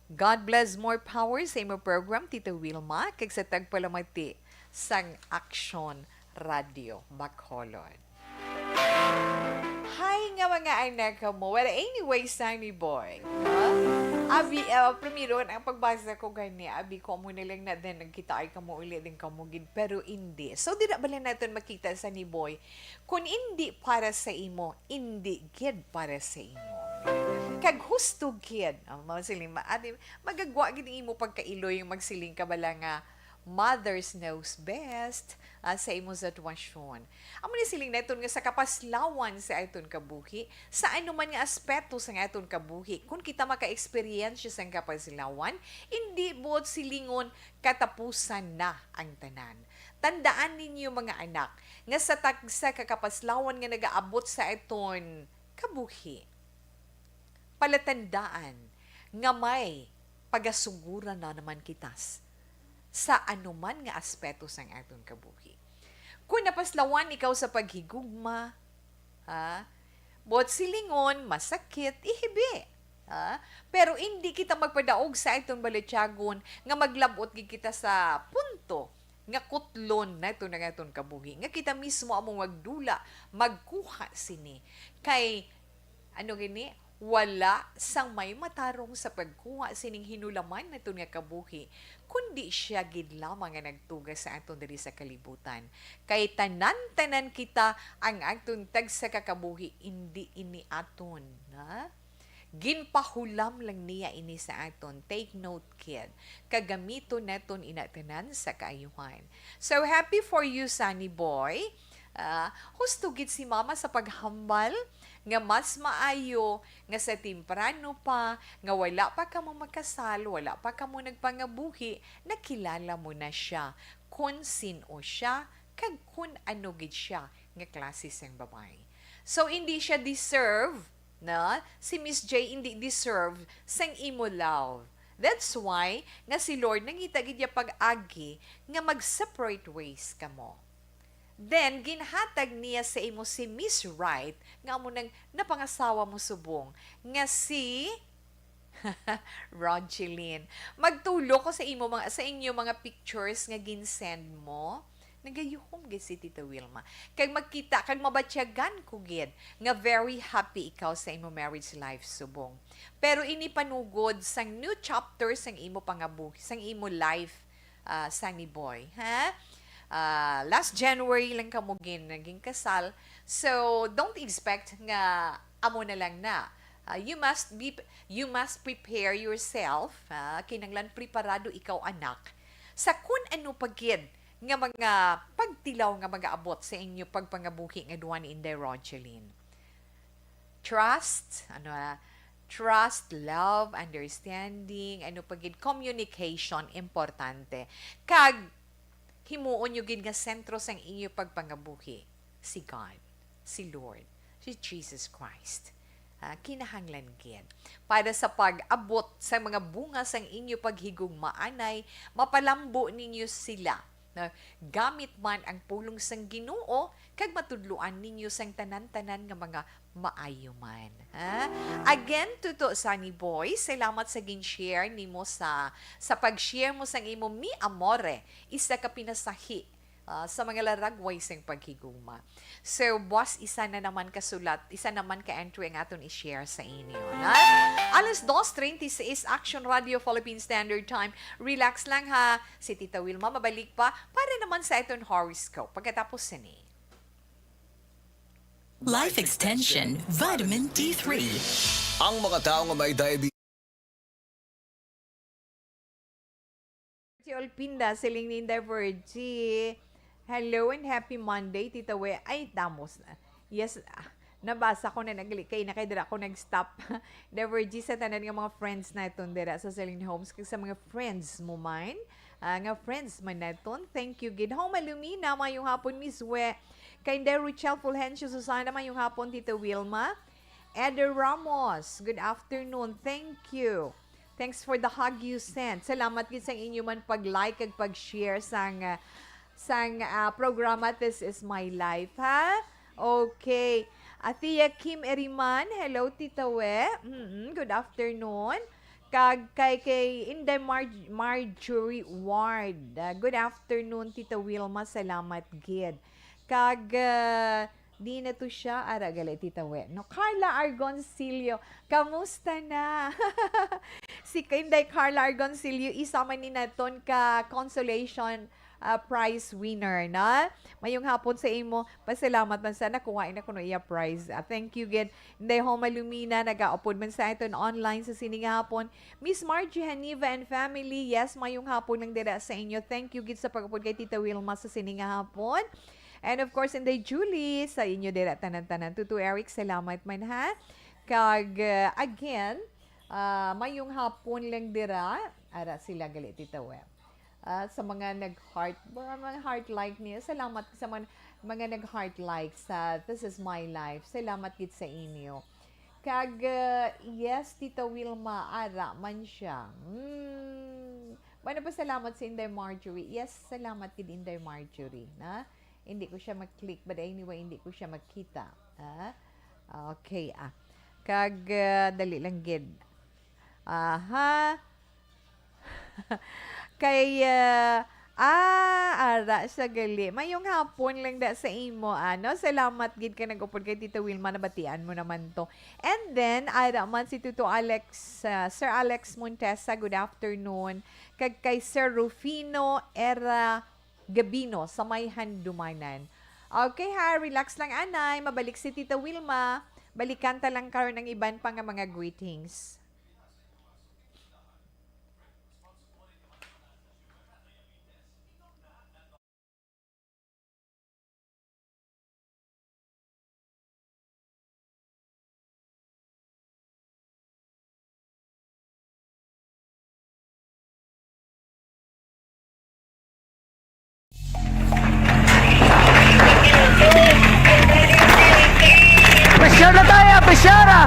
God bless, more power sa imo program, Tita Wilma, kag sa tagpalamati sang Aksyon Radio Bacolod. Hi nga mga anak mo. Well, anyway, Sunny Boy, no? Abi, uh, primero, ang pagbasa ko gani, abi ko mo na lang na din nagkita ay kamo uli din kamo gid, pero hindi. So, di na bala natin makita, Sunny Boy, kung hindi para sa imo, hindi gid para sa imo. Kag husto gid, ang mga siling, ma-, adi, magagwa gid ang imo pagkailoy yung magsiling ka bala nga, "Mothers knows best," ah, sa imo sitwasyon. Amo ni siling naton nga sa kapaslawan sa aton kabuhi, sa anuman nga aspeto sa aton kabuhi, kung kita maka-experience sang kapaslawan, hindi buot silingon katapusan na ang tanan. Tandaan ninyo, mga anak, nga sa tagsa ka kapaslawan nga nagaabot sa aton kabuhi, palatandaan nga may pagasuguran na naman kita s-, sa anuman nga aspeto sang aton kabuhi. Kung napaslawan ikaw sa paghigugma, ha, buot silingon, masakit, ihibi, ha? Pero indi kita magpadaog sa aton balatyagon nga maglab-ot gid kita sa punto nga kutlon naton ang aton kabuhi, nga kita mismo amo magdula, magkuha sini. Kay, ano gini, wala sang may matarong sa pagkuha sining hinulaman naton nga kabuhi, kundi sia gid lamang nga nagtuga sa aton diri sa kalibutan. Kay tanan-tanan kita ang aton tagsa ka kabuhi, indi ini aton, ha? Ginpahulam lang niya ini sa aton. Take note, kid. Kag gamiton naton ina tanan sa kaayuhan. So, happy for you, Sunny Boy. Ah, husto gid si Mama sa paghambal nga mas maayo nga sa temprano pa, nga wala pa kamo magkasal, wala pa kamo nagpangabuhi, nakilala mo na siya, kon sin-o siya, kag kun ano gid siya nga klase sang babayi. So, hindi siya deserve, no? Si Miss J hindi deserve sang imo love. That's why nga si Lord nangita gid niya pag-agi nga mag-separate ways kamo. Then, ginhatag niya sa imo si Miss Right, nga amo nang napangasawa mo subong, nga si Rogeline. Magtulo ko sa imo mga, sa inyo mga pictures nga ginsend mo. Nagayuhom gid si Tita Wilma. Kag magkita, kag mabatyagan ko gid nga very happy ikaw sa imo marriage life subong. Pero ini panugod sang new chapter sang imo pangabuhi, sang imo life, ah, Sunny Boy, ha? Ah, last January lang kamo gin-, naging kasal. So, don't expect nga amo na lang na. Ah, you must be, you must prepare yourself, ha? Kinahanglan preparado ikaw, anak, sa kun ano pa gid nga mga pagtilaw nga magaabot sa inyo pagpangabuhi nga duha ni Inday Rogeline. Trust, ano, ah, trust, love, understanding, ano pa gid, communication, importante. Kag himuon nyo gid nga sentro sang inyo pagpangabuhi si God, si Lord, si Jesus Christ. Ah, kinahanglan gid para sa pag-abot sa mga bunga sang inyo paghigugmaanay, mapalambo ninyo sila, na gamit man ang pulong sang Ginoo, kag matudloan ninyo sang tanan-tanan nga mga maayo man. Ha? Again, Tuto Sunny Boy, salamat sa gin-share nimo sa, sa pag-share mo sang imo Mi Amore, isa ka pinasahi, Ah, sa mga laragway sing paghigugma. So, boss, isa na naman ka sulat, isa naman ka entry ang aton i-share sa inyo, na? Alas dos treinta y seis, Action Radio Philippine Standard Time. Relax lang, ha. Si Tita Wilma mabalik pa para naman sa aton horoscope pagkatapos sini. Life Extension, Vitamin D three. Ang mga tao nga may diabetes. Si Olpinda, siling ni Inday Virgie, "Hello and happy Monday, Tita We." Ay, damos na. Yes, ah, nabasa ko na nagli-, kay na kay dira ko nag-stop. Inday Virgie, sa tanan nga mga friends naton dira sa Celine Homes, kag sa mga friends mo man, ah, nga friends man naton, thank you gid. Home Alumina, mayong hapon, Miss We. Kay Inday Rochelle Fulgencio Susana, mayong hapon, Tita Wilma. Eder Ramos, good afternoon. Thank you. Thanks for the hug you sent. Salamat gid sa inyo man pag-like kag pag-share sang, ah, sang, ah, programa This Is My Life, ha? Okay. Atia Kim Eriman, hello, Tita We. Mm-mm, good afternoon. Kag kay, kay Inday Mar-, Marjorie Ward, ah, good afternoon, Tita Wilma. Salamat gid. Kag, ah, di na to siya. Ara, gali, Tita We. No, Carla Argoncillo, kamusta na? Si Inday Carla Argoncillo, isa man ni naton ka consolation, ah, prize winner, na? Mayong hapon sa imo. Pasalamat man sa nakuha na kuno iya prize. Ah, thank you gid. Inday Homa Lumina, nagaupod man sa aton online sa sini nga hapon. Miss Margie Haniva and family, yes, mayong hapon lang dira sa inyo. Thank you gid sa pag-upod kay Tita Wilma sa sini nga hapon. And of course, Inday Julie, sa inyo dira tanan-tanan. Tuto Eric, salamat man, ha. Kag, uh, again, uh, mayong hapon lang dira. Ara sila gali, Tita Web. Uh, sa mga nag-heart, mga, mga heart like niya, salamat sa mga, mga nag-heart like sa This Is My Life. Salamat gid sa inyo. Kag, uh, yes, Tita Wilma, ara man siya. Hmm. Mana pa salamat sa Inday Marjorie. Yes, salamat gid Inday Marjorie, na? Hindi ko siya mag-click, but anyway, hindi ko siya magkita. Ah? Okay, ah. Kag, ah, dali lang gid. Aha. Kay, ah, ah, ara sa gali. Mayong hapon lang da sa imo, ano? Salamat gid ka nag-upod kay Tita Wilma, nabatian mo naman to. And then, ara man si Tuto Alex, ah, Sir Alex Montesa, good afternoon. Kag kay Sir Rufino Era Gabino sa may Handumanan. Okay ha, relax lang, anay. Mabalik si Tita Wilma. Balikan ta lang karon ang iban pa nga mga greetings. Pressure na tayo, pressure na!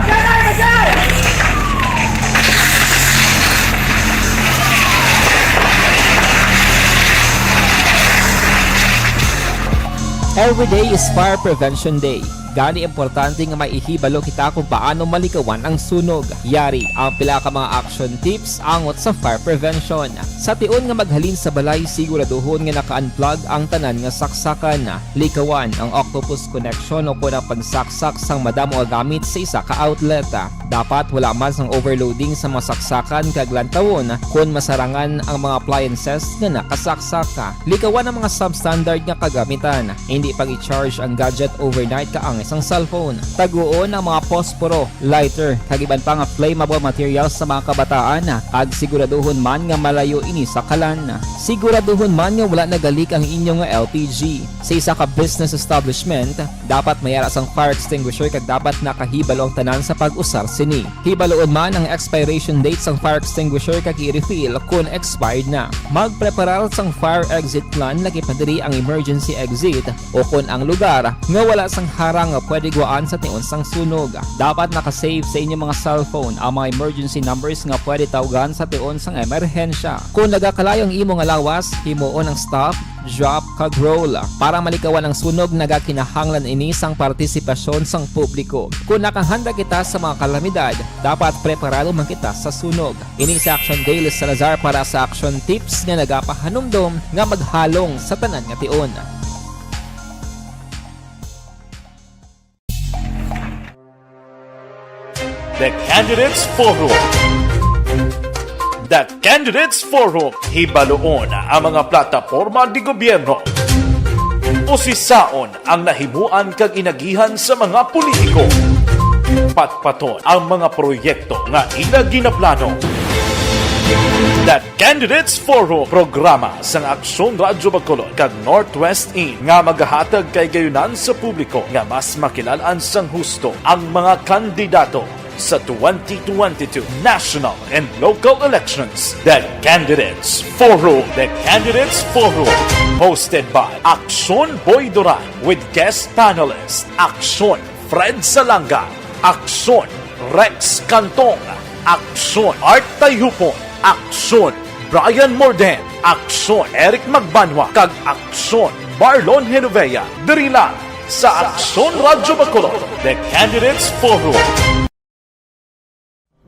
Every day is Fire Prevention Day. Gani, importante nga may ihibalo kita kung paano malikawan ang sunog. Yari ang pila ka mga action tips angot sa fire prevention. Sa tion nga maghalin sa balay, siguraduhon nga naka-unplug ang tanan nga saksakan. Likawan ang octopus connection o kon ang pagsaksak sang madamo nga gamit sa isa ka outlet. Dapat wala man sang overloading sa mga saksakan kag lantawon kon masarangan ang mga appliances nga nakasaksak. Likawan ang mga substandard nga kagamitan. Hindi pag-i-charge ang gadget overnight kaangay sang cellphone. Taguon ang mga posporo, lighter, kag iban pa nga flammable materials sa mga kabataan, kag siguraduhon man nga malayo ini sa kalan. Siguraduhon man nga wala nagalik ang inyo nga L P G. Sa isa ka business establishment, dapat may ara sang fire extinguisher kag dapat nakahibalo ang tanan sa pag-usar sini. Hibaluon man ang expiration date sang fire extinguisher kag i-refill kon expired na. Magpreparar sang fire exit plan, lakip na diri ang emergency exit o kon ang lugar nga wala sang harang nga pwede guwaan sa tion sang sunog. Dapat naka-save sa inyo mga cellphone ang mga emergency numbers nga pwede tawgan sa tion sang emerhensya. Kon nagakalayo ang imo nga lawas, himuon ang stop, drop, kag roll. Para malikawan ang sunog, nagakinahanglan ini sang partisipasyon sang publiko. Kon nakahanda kita sa mga kalamidad, dapat preparado man kita sa sunog. Ini si Action Daily Salazar para sa Action Tips nga nagapahanumdom nga maghalong sa tanan nga tion. The Candidates Forum. The Candidates Forum. Hibaluon ang mga plataporma di gobyerno. Usisaon ang nahimuan kag inagihan sa mga politiko. Patpaton ang mga proyekto nga ila ginaplano. The Candidates Forum, programa sang Aksyon Radyo Bacolod kag Northwest In nga magahatag kay gayunan sa publiko nga mas makilal-an sang husto ang mga kandidato sa twenty twenty-two national and local elections. The Candidates Forum. The Candidates Forum. Hosted by Aksyon Boy Duran with guest panelist Aksyon Fred Salanga, Aksyon Rex Cantong, Aksyon Art Tayhupon, Aksyon Brian Morden, Aksyon Eric Magbanwa, kag Aksyon Marlon Genovea. Diri lang sa Aksyon Radyo Bacolod, The Candidates Forum.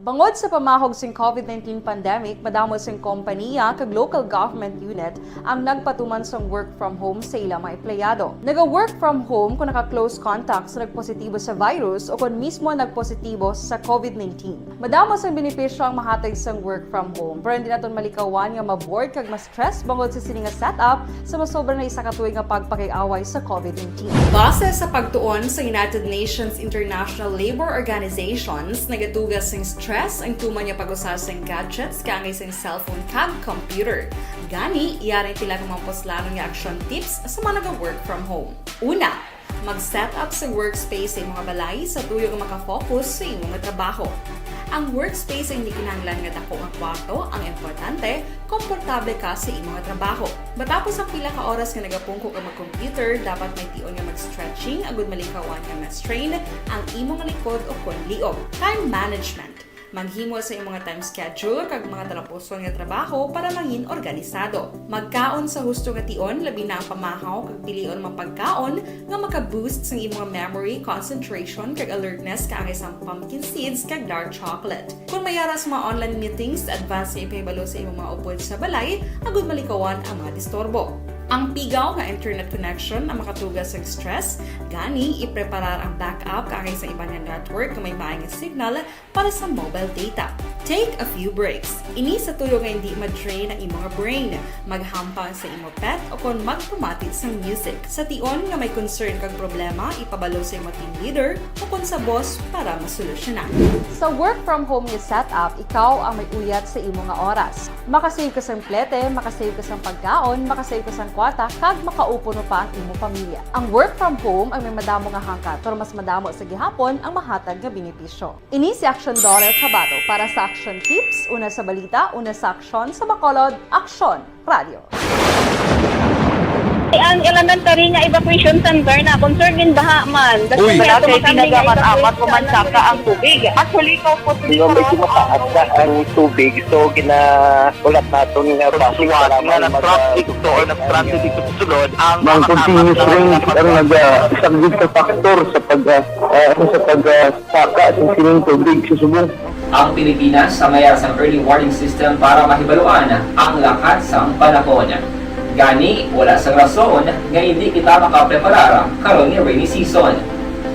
Bangod sa pamahog sing COVID nineteen pandemic, madamo sing kompaniya kag local government unit ang nagpatuman sang work from home sa ila mga empleyado. Naga-work from home kung naka-close contact sa nagpositibo sa virus o kon mismo nagpositibo sa COVID nineteen. Madamo sang benepisyo ang mahatag sang work from home, pero hindi naton malikawan nga ma-bored kag ma-stress bangod sa sini nga setup sa masobra na isa ka tuig nga pagpakig-away sa COVID nineteen. Base sa pagtuon sa United Nations International Labor Organizations, nagatuga sing stress ang tuman nga pag-usa sing gadgets kaangay sing cellphone kag computer. Gani, yari ang pila ka mga puslanon nga action tips sa mga naga-work from home. Una, mag-set up sa workspace sa imong balay sa tuyo nga makafocus sa imong trabaho. Ang workspace ay hindi kinahanglan nga dako nga kwarto, ang importante, komportable ka sa imong trabaho. Matapos ang pila ka oras nga nagapungko ka mag-computer, dapat may tion nga mag-stretching agud malikawan nga ma-strain ang imong likod o kon liog. Time management. Maghimo sa imong time schedule kag mga talapuson nga trabaho para mangin organisado. Magkaon sa husto nga tion, labi na ang pamahaw kag pilion mga pagkaon nga maka-boost sang imong memory, concentration, kag alertness kaangay sang pumpkin seeds kag dark chocolate. Kon may ara sa mga online meetings, advance nga ipahibalo sa imong mga upod sa balay agud malikawan ang mga disturbo. Ang pigaw nga internet connection ang makatuga sang stress, gani ipreparar ang backup kaangay sa iban nga network nga may maayo nga signal para sa mobile data. Take a few breaks. Ini sa tuyo nga hindi ma-drain ang imo nga brain. Maghampang sa imo pet o kon magpamati sang music. Sa tion nga may concern kag problema, ipabalo sa imo team leader o kon sa boss para masolusyonan. Sa work from home nga setup, ikaw ang may uyat sa imo nga oras. Makasave ka sang plete, makasave ka sang pagkaon, makasave ka sang kwarta, kag makaupod pa ang imo pamilya. Ang work from home ang may madamo nga hangkat, pero mas madamo sa gihapon ang mahatag nga benepisyo. Ini si Action Donald Cabato para sa Action Tips, una sa balita, una sa aksyon, sa Bacolod, Aksyon Radio. Ang elementary nga evacuation center na concern in baha man. Uy. Wala kay tinaga man amat ko man saka ang tubig. Actually, ko po. Di ba, medyo mataas na ang tubig, so gina-, ulat naton nga traffic nga na-traffic to or na-stranded dito sa sulod ang mga continuous rain ang naga-, isa gid sa factor sa pag, ah, ah, ano, sa pag, ah, saka sa sining tubig sa subong. Ang Pilipinas sa mayar sang early warning system para mahibaluan ang lakat sang panahon. Gani, wala sang rason nga hindi kita makapreparar karon nga rainy season.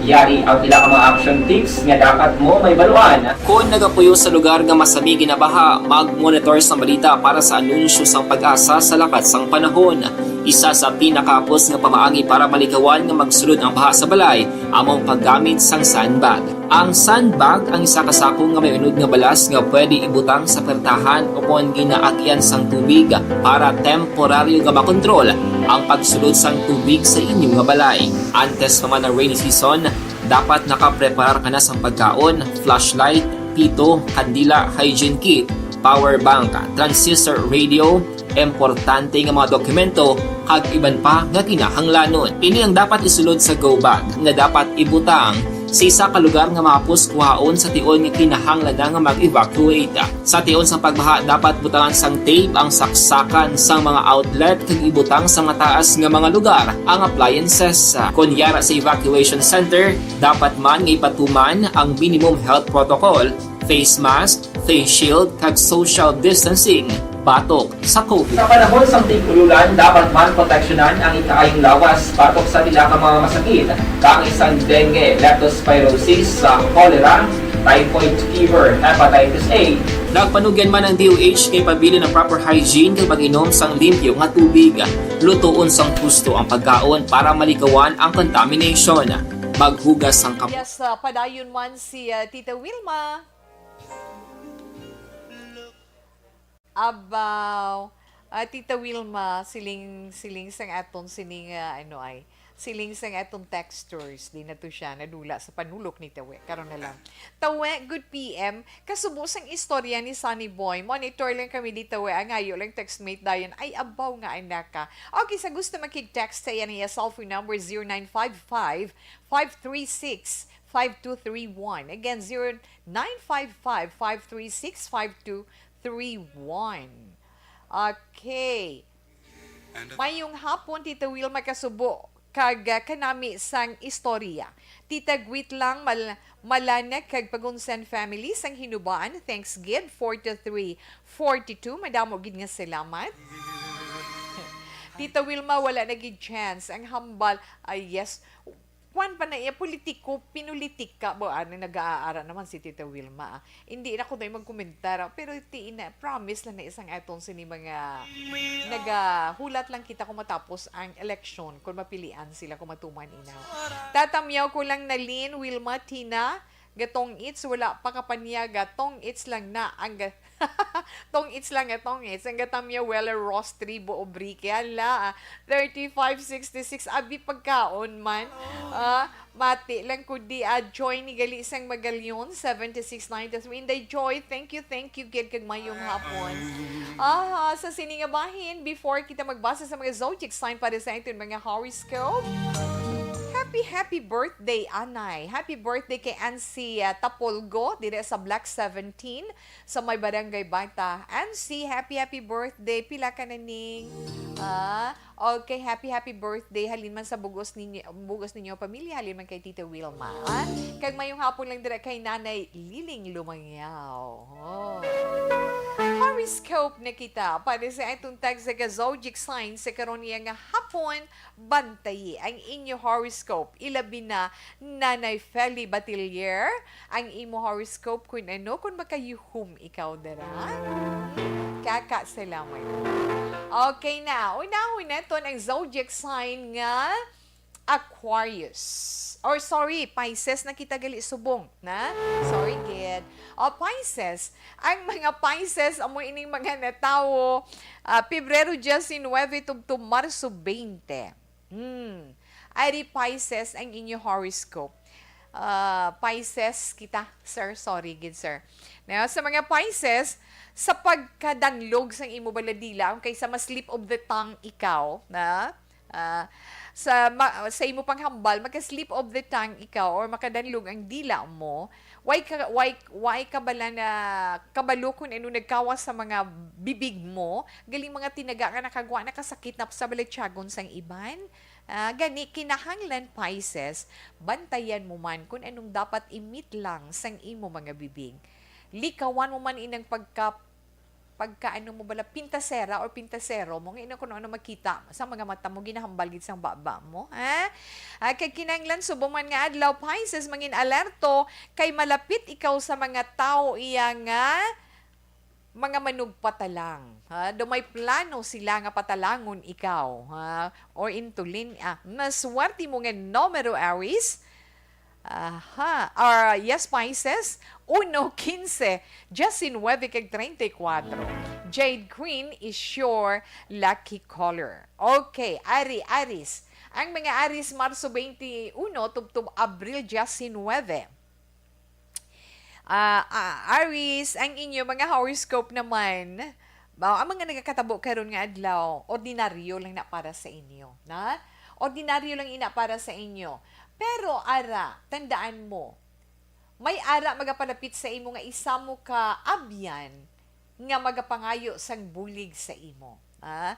Yari ang pila ka mga action tips nga dapat mo mahibaluan. Kon nagapuyo sa lugar nga masami ginabaha, mag-monitor sang balita para sa anunsyo sang PAGASA sa lakat sang panahon. Isa sa pinakahapos nga pamaagi para malikawan nga magsulod ang baha sa balay amo ang paggamit sang sandbag. Ang sandbag ang isa ka sako nga may unod nga balas nga pwede ibutang sa pertahan o kon ginaagian sang tubig para temporaryo nga makontrol ang pagsulod sang tubig sa inyo nga balay. Antes pa man ang rainy season, dapat nakapreparar ka na sang pagkaon, flashlight, pito, kandila, hygiene kit, power bank, transistor radio, importante nga mga dokumento, kag iban pa nga kinahanglanon. Ini ang dapat isulod sa go bag nga dapat ibutang Sa isa ka lugar nga mahapos kuhaon sa tion nga kinahanglan na nga mag-evacuate. Sa tion sang pagbaha, dapat butangan sang tape ang saksakan sang mga outlet kag ibutang sa mataas nga mga lugar ang appliances. Kon yara sa evacuation center, dapat man nga ipatuman ang minimum health protocol, face mask, face shield, kag social distancing batok sa COVID. Sa panahon sang tig-ululan, dapat man proteksyonan ang ikaayong lawas batok sa pila ka mga masakit, kaangay sang dengue, leptospirosis, sa cholera, typhoid fever, hepatitis A. Nagpanugyan man ang D O H nga ipabilin ang proper hygiene kag pag-inom sang limpyo nga tubig. Lutoon sang husto ang pagkaon para malikawan ang contamination. Maghugas sang kamot. Yes, ah, padayon man si, ah, Tita Wilma. Abaw. Ah, Tita Wilma, siling, siling sang aton sining, ah, ano ay, siling sang aton texters, di na to siya nadula sa panulok ni Tawe. Karon na lang. Tawe, good P M. Kasubo sang istorya ni Sunny Boy. Monitor lang kami di Tawe. Ang ayo lang textmate dayon. Ay, abaw nga anak ka. Okay, sa gusto makig-text sa iya niya cellphone number, zero nine five five, five three six, five two three one. Again, zero nine five five, five three six, five two three one. Okay. And, uh, mayong hapon, Tita Wilma Kasubo, kag, ah, kanami sang istorya. Tita Gwit lang, Mal-, Malana kag Pagunsan family sang Hinubaan, thanks gid, forty-three forty-two. Madamo gid nga salamat. Tita Wilma, wala na gid chance ang hambal. Ay, yes. Kuan pa na iya, politiko, pinulitika ba? Ano, nag-aara naman si Tita Wilma, ah. Hindi na ko na magkomentar, ah. Pero ti ina, promise lang na isang aton sini mga nagahulat lang kita kung matapos ang eleksyon, kung mapilian sila, kung matuman inaw. Tatamyaw ko lang na Lin, Wilma, Tina, gatong its, wala pa kapanyaga, tong its lang na ang ga-, tong its lang nga, tong its. Ang gatamyaw, Weller Ross Tribo Obrique. Hala, ah, thirty-five sixty-six. Abi pagkaon man. Ah, mati lang ko di, ah, Joy ni Gali sang Magalion, seventy-six ninety-three. Inday Joy, thank you, thank you, gid kag mayong hapon. Ah, sa sini nga bahin, before kita magbasa sa mga zodiac sign para sa aton mga horoscope, happy, happy birthday, Anay. Happy birthday kay Ansi, ah, Tapolgo, dire sa Block seventeen. Sa may Barangay Bata. Ansi, happy, happy birthday. Pila ka na, ning? Ah, okay, happy, happy birthday. Halin man sa bugos ninyo, bugos ninyo pamilya, halin man kay Tita Wilma. Ah, kag mayong hapon lang dira kay Nanay Liling Lumangaw. Oh. Horoscope na kita para sa atong tagsa ka zodiac sign sa karon niya nga hapon. Bantayi ang inyo horoscope, ilabi na Nanay Feli Batilier, ang imo horoscope kun ano, kun makayuhom ikaw dira. Hmm, kaka, salamat. Okay na, unahon naton ang zodiac sign nga Aquarius. Or sorry, Pisces na kita gali subong, na? Sorry, gid. O, Pisces, ang mga Pisces, amo ining mga natawo, ah, Pebrero diecinuebe tubtob Marso twenty. Hmm. Ari Pisces ang inyo horoscope. Ah, Pisces kita, sir. Sorry gid, sir. Now, sa mga Pisces, sa pagkadanlog sang imo baladila, kaysa ma-slip of the tongue ikaw, na? Ah, sa ma-, sa imo panghambal, maka-slip of the tongue ikaw or makadanlog ang dila mo, Way ka, way, way ka bala na kabalo kun ano nagkawas sa mga bibig mo, galing mga tinaga nga nakagwa, nakasakit na sa balatyagon sang iban? Ah, gani, kinahanglan, Pisces, bantayan mo man kun anong dapat imitlang sang imo mga bibig. Likawan mo man inang pagka pagka ano mo bala, pintasera or pintasero mo, nga ino kuno ano makita sa mga mata mo, ginahambal gid sang baba mo, ha? Ah, kay kinahanglan subong man nga adlaw, Pisces, mangin alerto, kay malapit ikaw sa mga tawo iya nga mga manugpatalang, ha? Do may plano sila nga patalangon ikaw, ha? Or intulin, ah, maswerte mo nga numero, Aries, Aha. Or, yes, Pisces, uno, quince, diecinuebe, kag treinta y cuatro. Jade green is your lucky color. Okay, Ari, Aries. Ang mga Aries, Marso twenty-uno, tubtob Abril diecinuebe. Ah, ah, Aries, ang inyo mga horoscope naman, ba, ang mga nagakatabo karon nga adlaw, ordinaryo lang na para sa inyo, na? Ordinaryo lang ina para sa inyo. Pero ara, tandaan mo, may ara magapalapit sa imo nga isa mo ka abyan nga magapangayo sang bulig sa imo. Ah,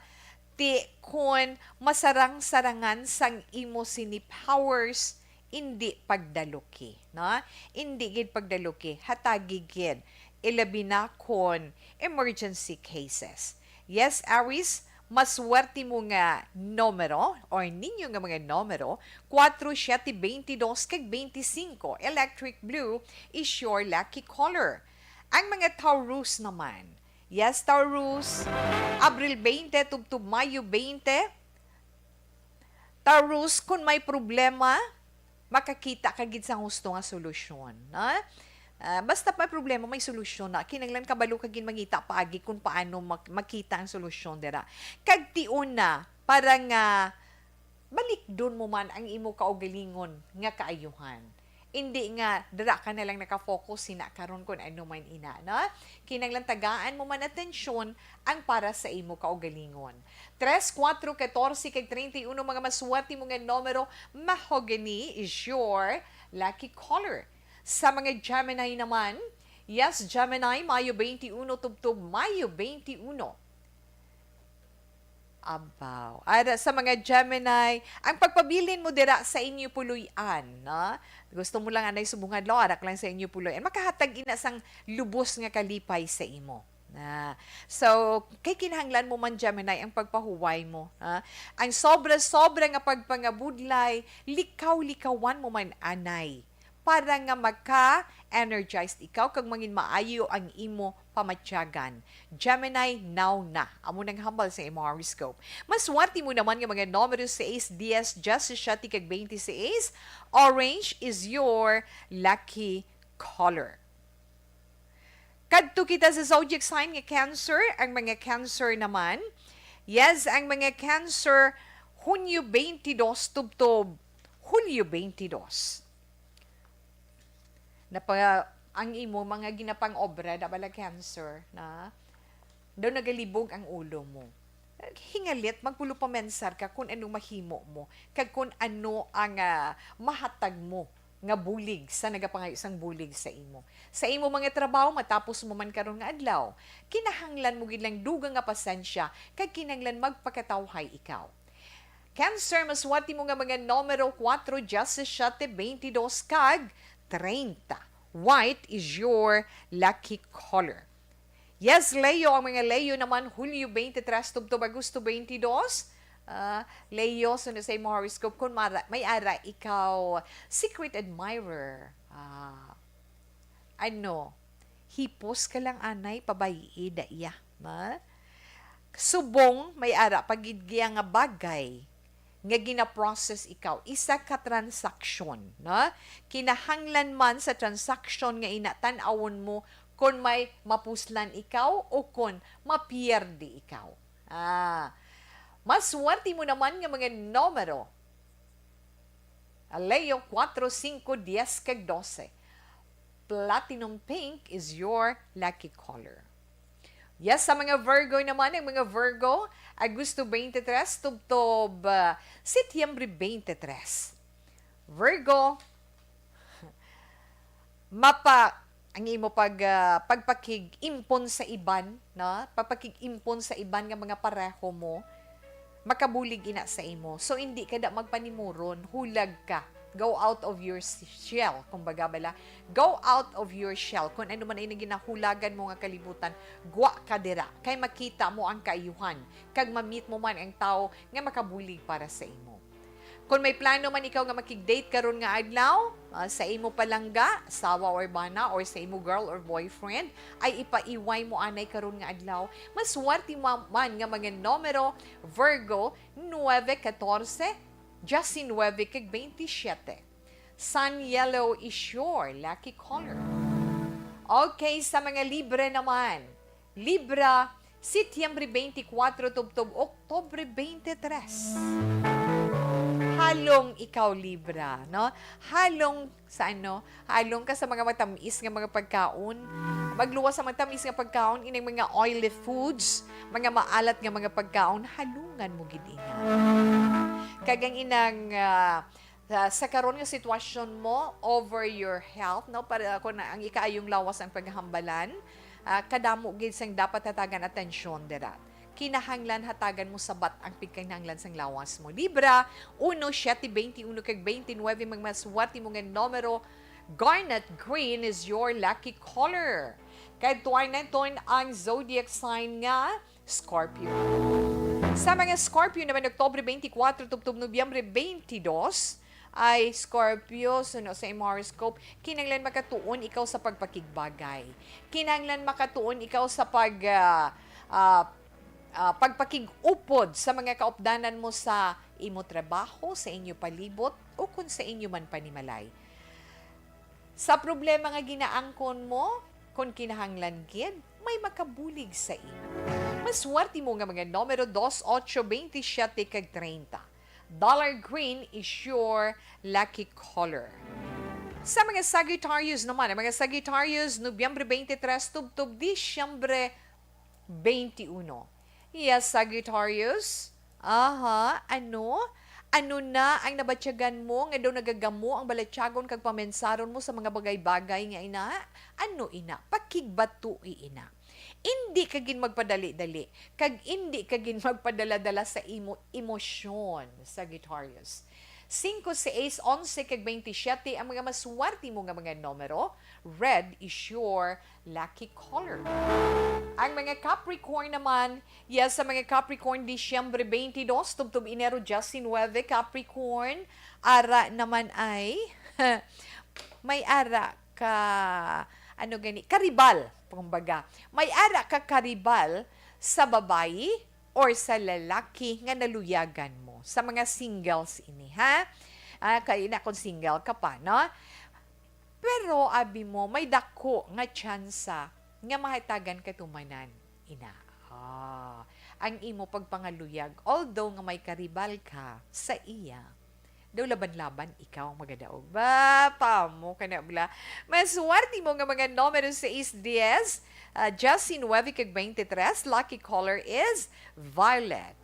ti kon masarang-sarangan sang imo sini powers, indi pagdaluki, no? Indi gid pagdaluki, hatagi gid, ilabi na kon emergency cases. Yes, Aries, maswerte mo nga numero or ninyo nga mga numero, kuwatro, siyete, bente dos, kag bente singko. Electric blue is your lucky color. Ang mga Taurus naman, yes, Taurus, Abril bente tubtob Mayo bente. Taurus, kung may problema, makakita ka gid sang husto nga solusyon, no? Ah, basta may problema, may solusyon na. Kinahanglan kabalo ka gid mangita paagi kung paano mak-, makita ang solusyon dira. Kag tion na, para nga balikdon mo man ang imo kaugalingon nga kaayuhan. Indi nga dira ka na lang nakafocus sina karon kung ano man ina, no? Kinahanglan tagaan mo man atensyon ang para sa imo kaugalingon. Tres, kuwatro, katorse, kag treinta y uno, mga maswerte mo nga numero, mahogany is your lucky color. Sa mga Gemini naman, yes, Gemini, Mayo bente uno tubtob Mayo bente uno. Abaw. Ara sa mga Gemini, ang pagpabilin mo dira sa inyo puloy-an, no? Gusto mo lang anay subong adlaw, ara ka lang sa inyo puloy-an. Makahatag ina sang lubos nga kalipay sa imo. Na, so, kay kinahanglan mo man, Gemini, ang pagpahuway mo, ha? Ang sobra-sobra nga pagpangabudlay, likaw-likawan mo man anay para nga maka-energized ikaw kag mangin maayo ang imo pamatyagan. Gemini, now na. Amo nang hambal sa imo horoscope. Maswerte mo naman nga mga numero sais, dies, diyasisiete kag bente sais. Orange is your lucky color. Kadto kita sa zodiac sign nga Cancer. Ang mga Cancer naman, yes, ang mga Cancer, Hunyo bente dos tubtob Hulyo bente dos. Napa-, ang imo mga ginapang-obra, da bala Cancer, na daw nagalibog ang ulo mo. Hingalit, magpulupamensar ka kung ano mahimo mo, kag kung ano ang, ah, mahatag mo nga bulig sa nagapangayo sang bulig sa imo. Sa imo mga trabaho, matapos mo man karon nga adlaw, kinahanglan mo gid lang dugang nga pasensya, kag kinahanglan magpakatawhay ikaw. Cancer, maswerte mo nga mga numero kuwatro, diyasisiete, bente dos, kag treinta. White is your lucky color. Yes, Leo, ang mga Leo naman, Hulyo bente tres tubtob Agosto bente dos. Ah, Leo, sunod sa imo horoscope, kung mara-, may ara ikaw, secret admirer. Ah, ano, hipos ka lang anay, pabay-i da iya, ma? Subong may ara pa gid giya nga bagay nga gina-process ikaw, isa ka transaksyon, no? Kinahanglan man sa transaksyon nga ina tan-awon mo kon may mapuslan ikaw o kon mapierde ikaw. Ah, maswerte mo naman nga mga numero. Leo, kuwatro, singko, diyes, kag dose. Platinum pink is your lucky color. Yes, sa mga Virgo naman, ang mga Virgo, Agosto bente tres, tubtob, ah, Setyembre bente tres. Virgo, mapa-, ang imo pag, ah, pagpakig-impon sa iban, no? Pagpakig-impon sa iban nga mga pareho mo, makabulig ina sa imo. So, hindi ka da magpanimuron, hulag ka. Go out of your s-, shell, kumbaga bala, go out of your shell. Kung ano man ay ginahulagan mo nga kalibutan, gwa ka dira. Kay makita mo ang kaayuhan, kag ma-meet mo man ang tawo nga makabulig para sa imo. Kung may plano man ikaw nga makig-date karon nga adlaw, ah, sa imo palangga, asawa or bana, or sa imo girl or boyfriend, ay ipaiway mo anay karon nga adlaw. Maswerte ma-, man nga mga numero, Virgo, nuebe, katorse, diyasinuebe, kag bente siyete. Sun yellow is your lucky color. Okay, sa mga Libra naman. Libra, Setyembre bente kuwatro tubtob Oktubre bente tres. Halong ikaw, Libra, no? Halong sa ano? Halong ka sa mga matamis nga mga pagkaon. Magluwas sa matamis nga pagkaon, ining mga oily foods, mga maalat nga mga pagkaon, halungan mo gid ina. Kagang inang, ah, sa, sa karon nga sitwasyon mo over your health, no? Para kung ang ikaayong lawas ang paghambalan, ah, kadamo gid sang dapat hatagan atensyon dira. Kinahanglan hatagan mo sabat ang pagkinahanglan sang lawas mo. Libra, uno, siete, twenty-uno kag twenty-nueve, magmaswerte mo nga numero. Garnet green is your lucky color. Kadtuan naton ang zodiac sign nga Scorpio. Sa mga Scorpio naman, Oktubre twenty-four tubtob Nobyembre twenty-two, ay Scorpio, suno sa imong horoscope, kinahanglan makatuon ikaw sa pagpakigbagay. Kinahanglan makatuon ikaw sa pag, ah, ah, ah, pagpakig-upod sa mga kaupdanan mo sa imo trabaho, sa inyo palibot, o kung sa inyo man panimalay. Sa problema nga ginaangkon mo, kung kinahanglan gid, may makabulig sa imo. Maswerte mo nga mga numero dos, ocho, twenty-siyete, kag treinta. Dollar green is your lucky color. Sa mga Sagittarius naman, ang mga Sagittarius, Nobyembre twenty-three tubtob Disyembre twenty-one. Yes, Sagittarius. Aha, ano? Ano na ang nabatyagan mo nga daw nagagamo ang balatyagon kag pamensaron mo sa mga bagay-bagay nga ina? Ano ina? Pakigbatui ina. Indi ka gin magpadali-dali, kag indi ka gin magpadala-dala sa imo emosyon, Sagittarius. Singko, sais, onse, kag twenty-siyete ang mga maswerte mo nga mga numero. Red is your lucky color. Ang mga Capricorn naman, yes, sa mga Capricorn, Disyembre twenty-two tubtob Enero diecinueve, Capricorn, ara naman ay may ara ka, ano gani, karibal, kumbaga. May ara ka karibal sa babayi or sa lalaki nga naluyagan mo. Sa mga singles ini, ha? Ah, kay na kung single ka pa, no? Pero abi mo, may dako nga tsansa nga mahatagan katumanan, ina. Ah, ang imo pagpangaluyag, although nga may karibal ka sa iya, daw laban-laban ikaw ang magadaog. Ba, pamo ka na bala. Maswerte mo nga mga numero sais, dies, ah, diecinueve kag twenty-three. Lucky color is violet.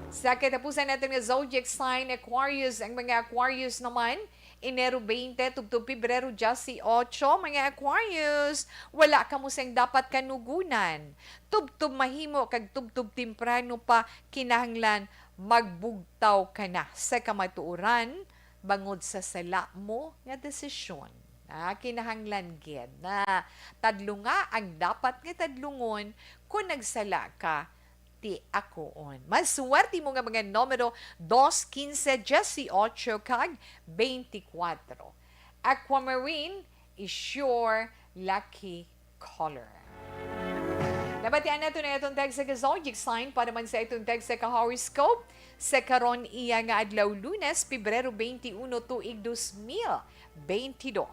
Sa katapusan natin nga zodiac sign, Aquarius. Ang mga Aquarius naman, Enero twenty tubtob Pebrero dieciocho, mga Aquarius, wala kamo sing dapat kanugunan. Tubtob mahimo kag tubtob temprano pa, kinahanglan magbugtaw ka na sa kamatuoran bangod sa sala mo nga desisyon. Ah, kinahanglan gid na tadlunga ang dapat nga tadlungon. Kung nagsala ka, ti akoon. Maswerte mo nga mga numero dos, quince, dieciocho, kag twenty-four. Aquamarine is your lucky color. Nabatian nato na itong text sa zodiac sign para man sa itong text sa ka-horoscope sa karon iya nga adlaw, Lunes, Pebrero twenty-uno, tuig dos mil twenty-two.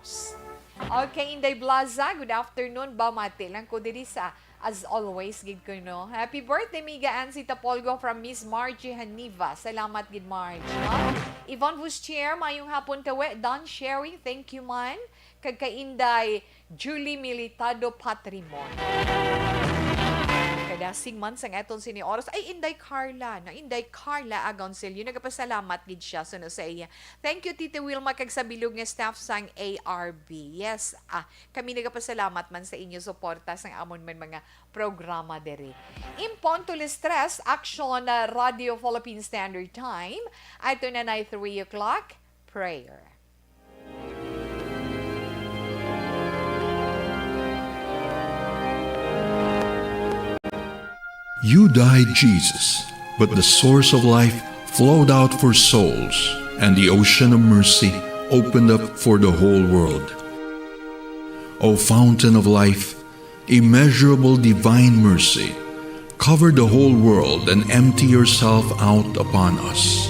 Okay, Inday Blaza, good afternoon. Bamati lang ko diri sa, as always, gid ko, no? Happy birthday, Miga Ansi Tapolgo from Miss Margie Haniva. Salamat gid, Marge, no? Yvonne Bustier, mayong hapon, tawe. Don Sherry, thank you, man. Kag kay Inday Julie Militado Patrimon. Kadasig man sang aton sini oras. Ay, Inday Carla, no? Inday Carla Agoncillo, nagapasalamat gid siya suno sa iya. Thank you, Tita Wilma, kag sa bilog nga staff sang A R B. Yes, ah, kami nagapasalamat man sa inyo suporta sang amon man mga programa diri. In punto las tres, aksyon na Radio Philippine Standard Time. Ato na na three o'clock, prayer. You died, Jesus, but the source of life flowed out for souls, and the ocean of mercy opened up for the whole world. O fountain of life, immeasurable divine mercy, cover the whole world and empty yourself out upon us.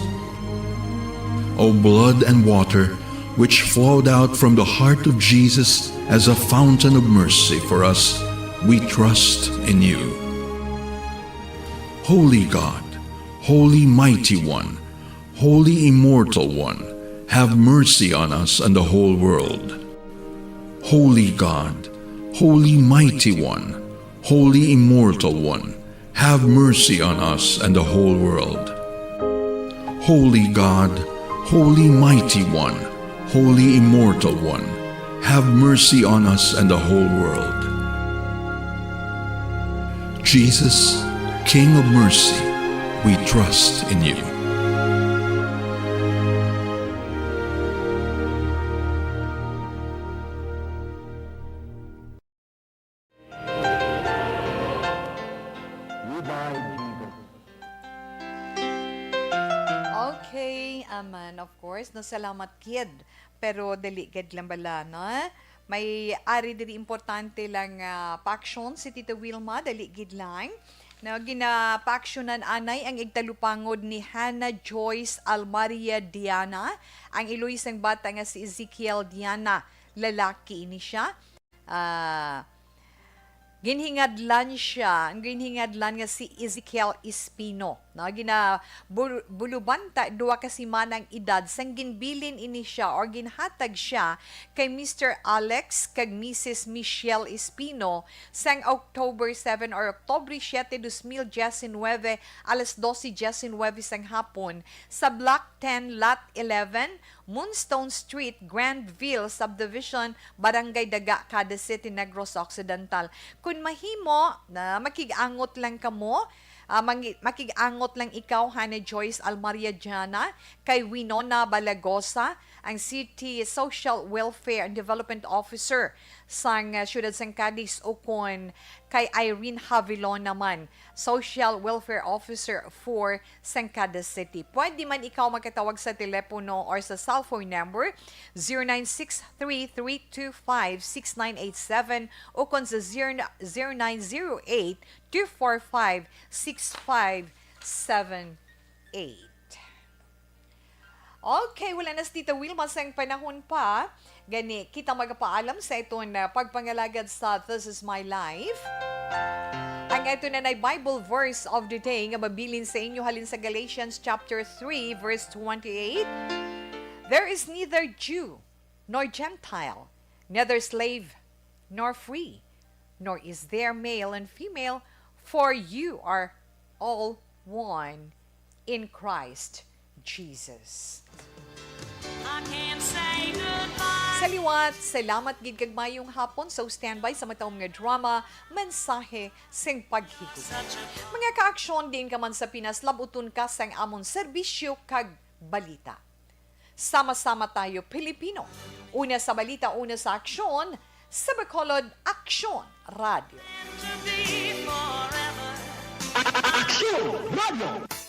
O blood and water, which flowed out from the heart of Jesus as a fountain of mercy for us, we trust in you. Holy God, Holy Mighty One, Holy Immortal One, have mercy on us and the whole world. Holy God, Holy Mighty One, Holy Immortal One, have mercy on us and the whole world. Holy God, Holy Mighty One, Holy Immortal One, have mercy on us and the whole world. Jesus, King of Mercy, we trust in you. Okay, aman, of course, no, salamat gid. Pero dali gid lang bala, no? May ari diri importante lang nga pa-action si Tita Wilma, dali gid lang. No, gina-pa-actionan anay ang igtalupangod ni Hannah Joyce Almaria Diana, ang iloy sang bata nga si Ezekiel Diana, lalaki ini siya. Ah, ginhingadlan siya, ang ginhingadlan nga si Ezekiel Espino. No, gina bul- buluban ta duha ka semana ang edad sang ginbilin ini siya or ginhatag siya kay Mister Alex kag Missus Michelle Espino sang October seven or Oktobre siete, dos mil diecinueve, alas doce diecinueve sang hapon sa Block ten, Lot eleven, Moonstone Street, Grandville Subdivision, Barangay Daga, Cadiz City, Negros Occidental. Kun mahimo, na makig-angot lang kamo, ah, mangi- makig-angot lang ikaw, Hannah Joyce Almaria Diana, kay Winona Balagosa, ang City Social Welfare and Development Officer sang, ah, Siyudad sang Cadiz, ukon kay Irene Havilon naman, Social Welfare Officer for sang Cadiz City. Pwede man ikaw makatawag sa telepono or sa cellphone number zero nine six three, three two five, six nine eight seven ukon sa zero, zero nine zero eight, two four five, six five seven eight. Okay, wala na si Tita Wilma sang panahon pa. Gani, kita magapaalam sa iton na pagpangalagad sa This Is My Life. Ang ito na nay Bible verse of the day nga mabilin sa inyo halin sa Galatians chapter three, verse twenty-eight. "There is neither Jew nor Gentile, neither slave nor free, nor is there male and female, for you are all one in Christ Jesus." Sa liwat, salamat gid kag mayong hapon sa standby sa matawom nga drama, Mensahe sing Paghigugma. Mga ka-aksyon, diin ka man sa Pinas, labuton ka sang amon serbisyo kag balita. Sama-sama tayo, Pilipino. Una sa balita, una sa aksyon, sa Bacolod Aksyon Radio. Aksyon Radio!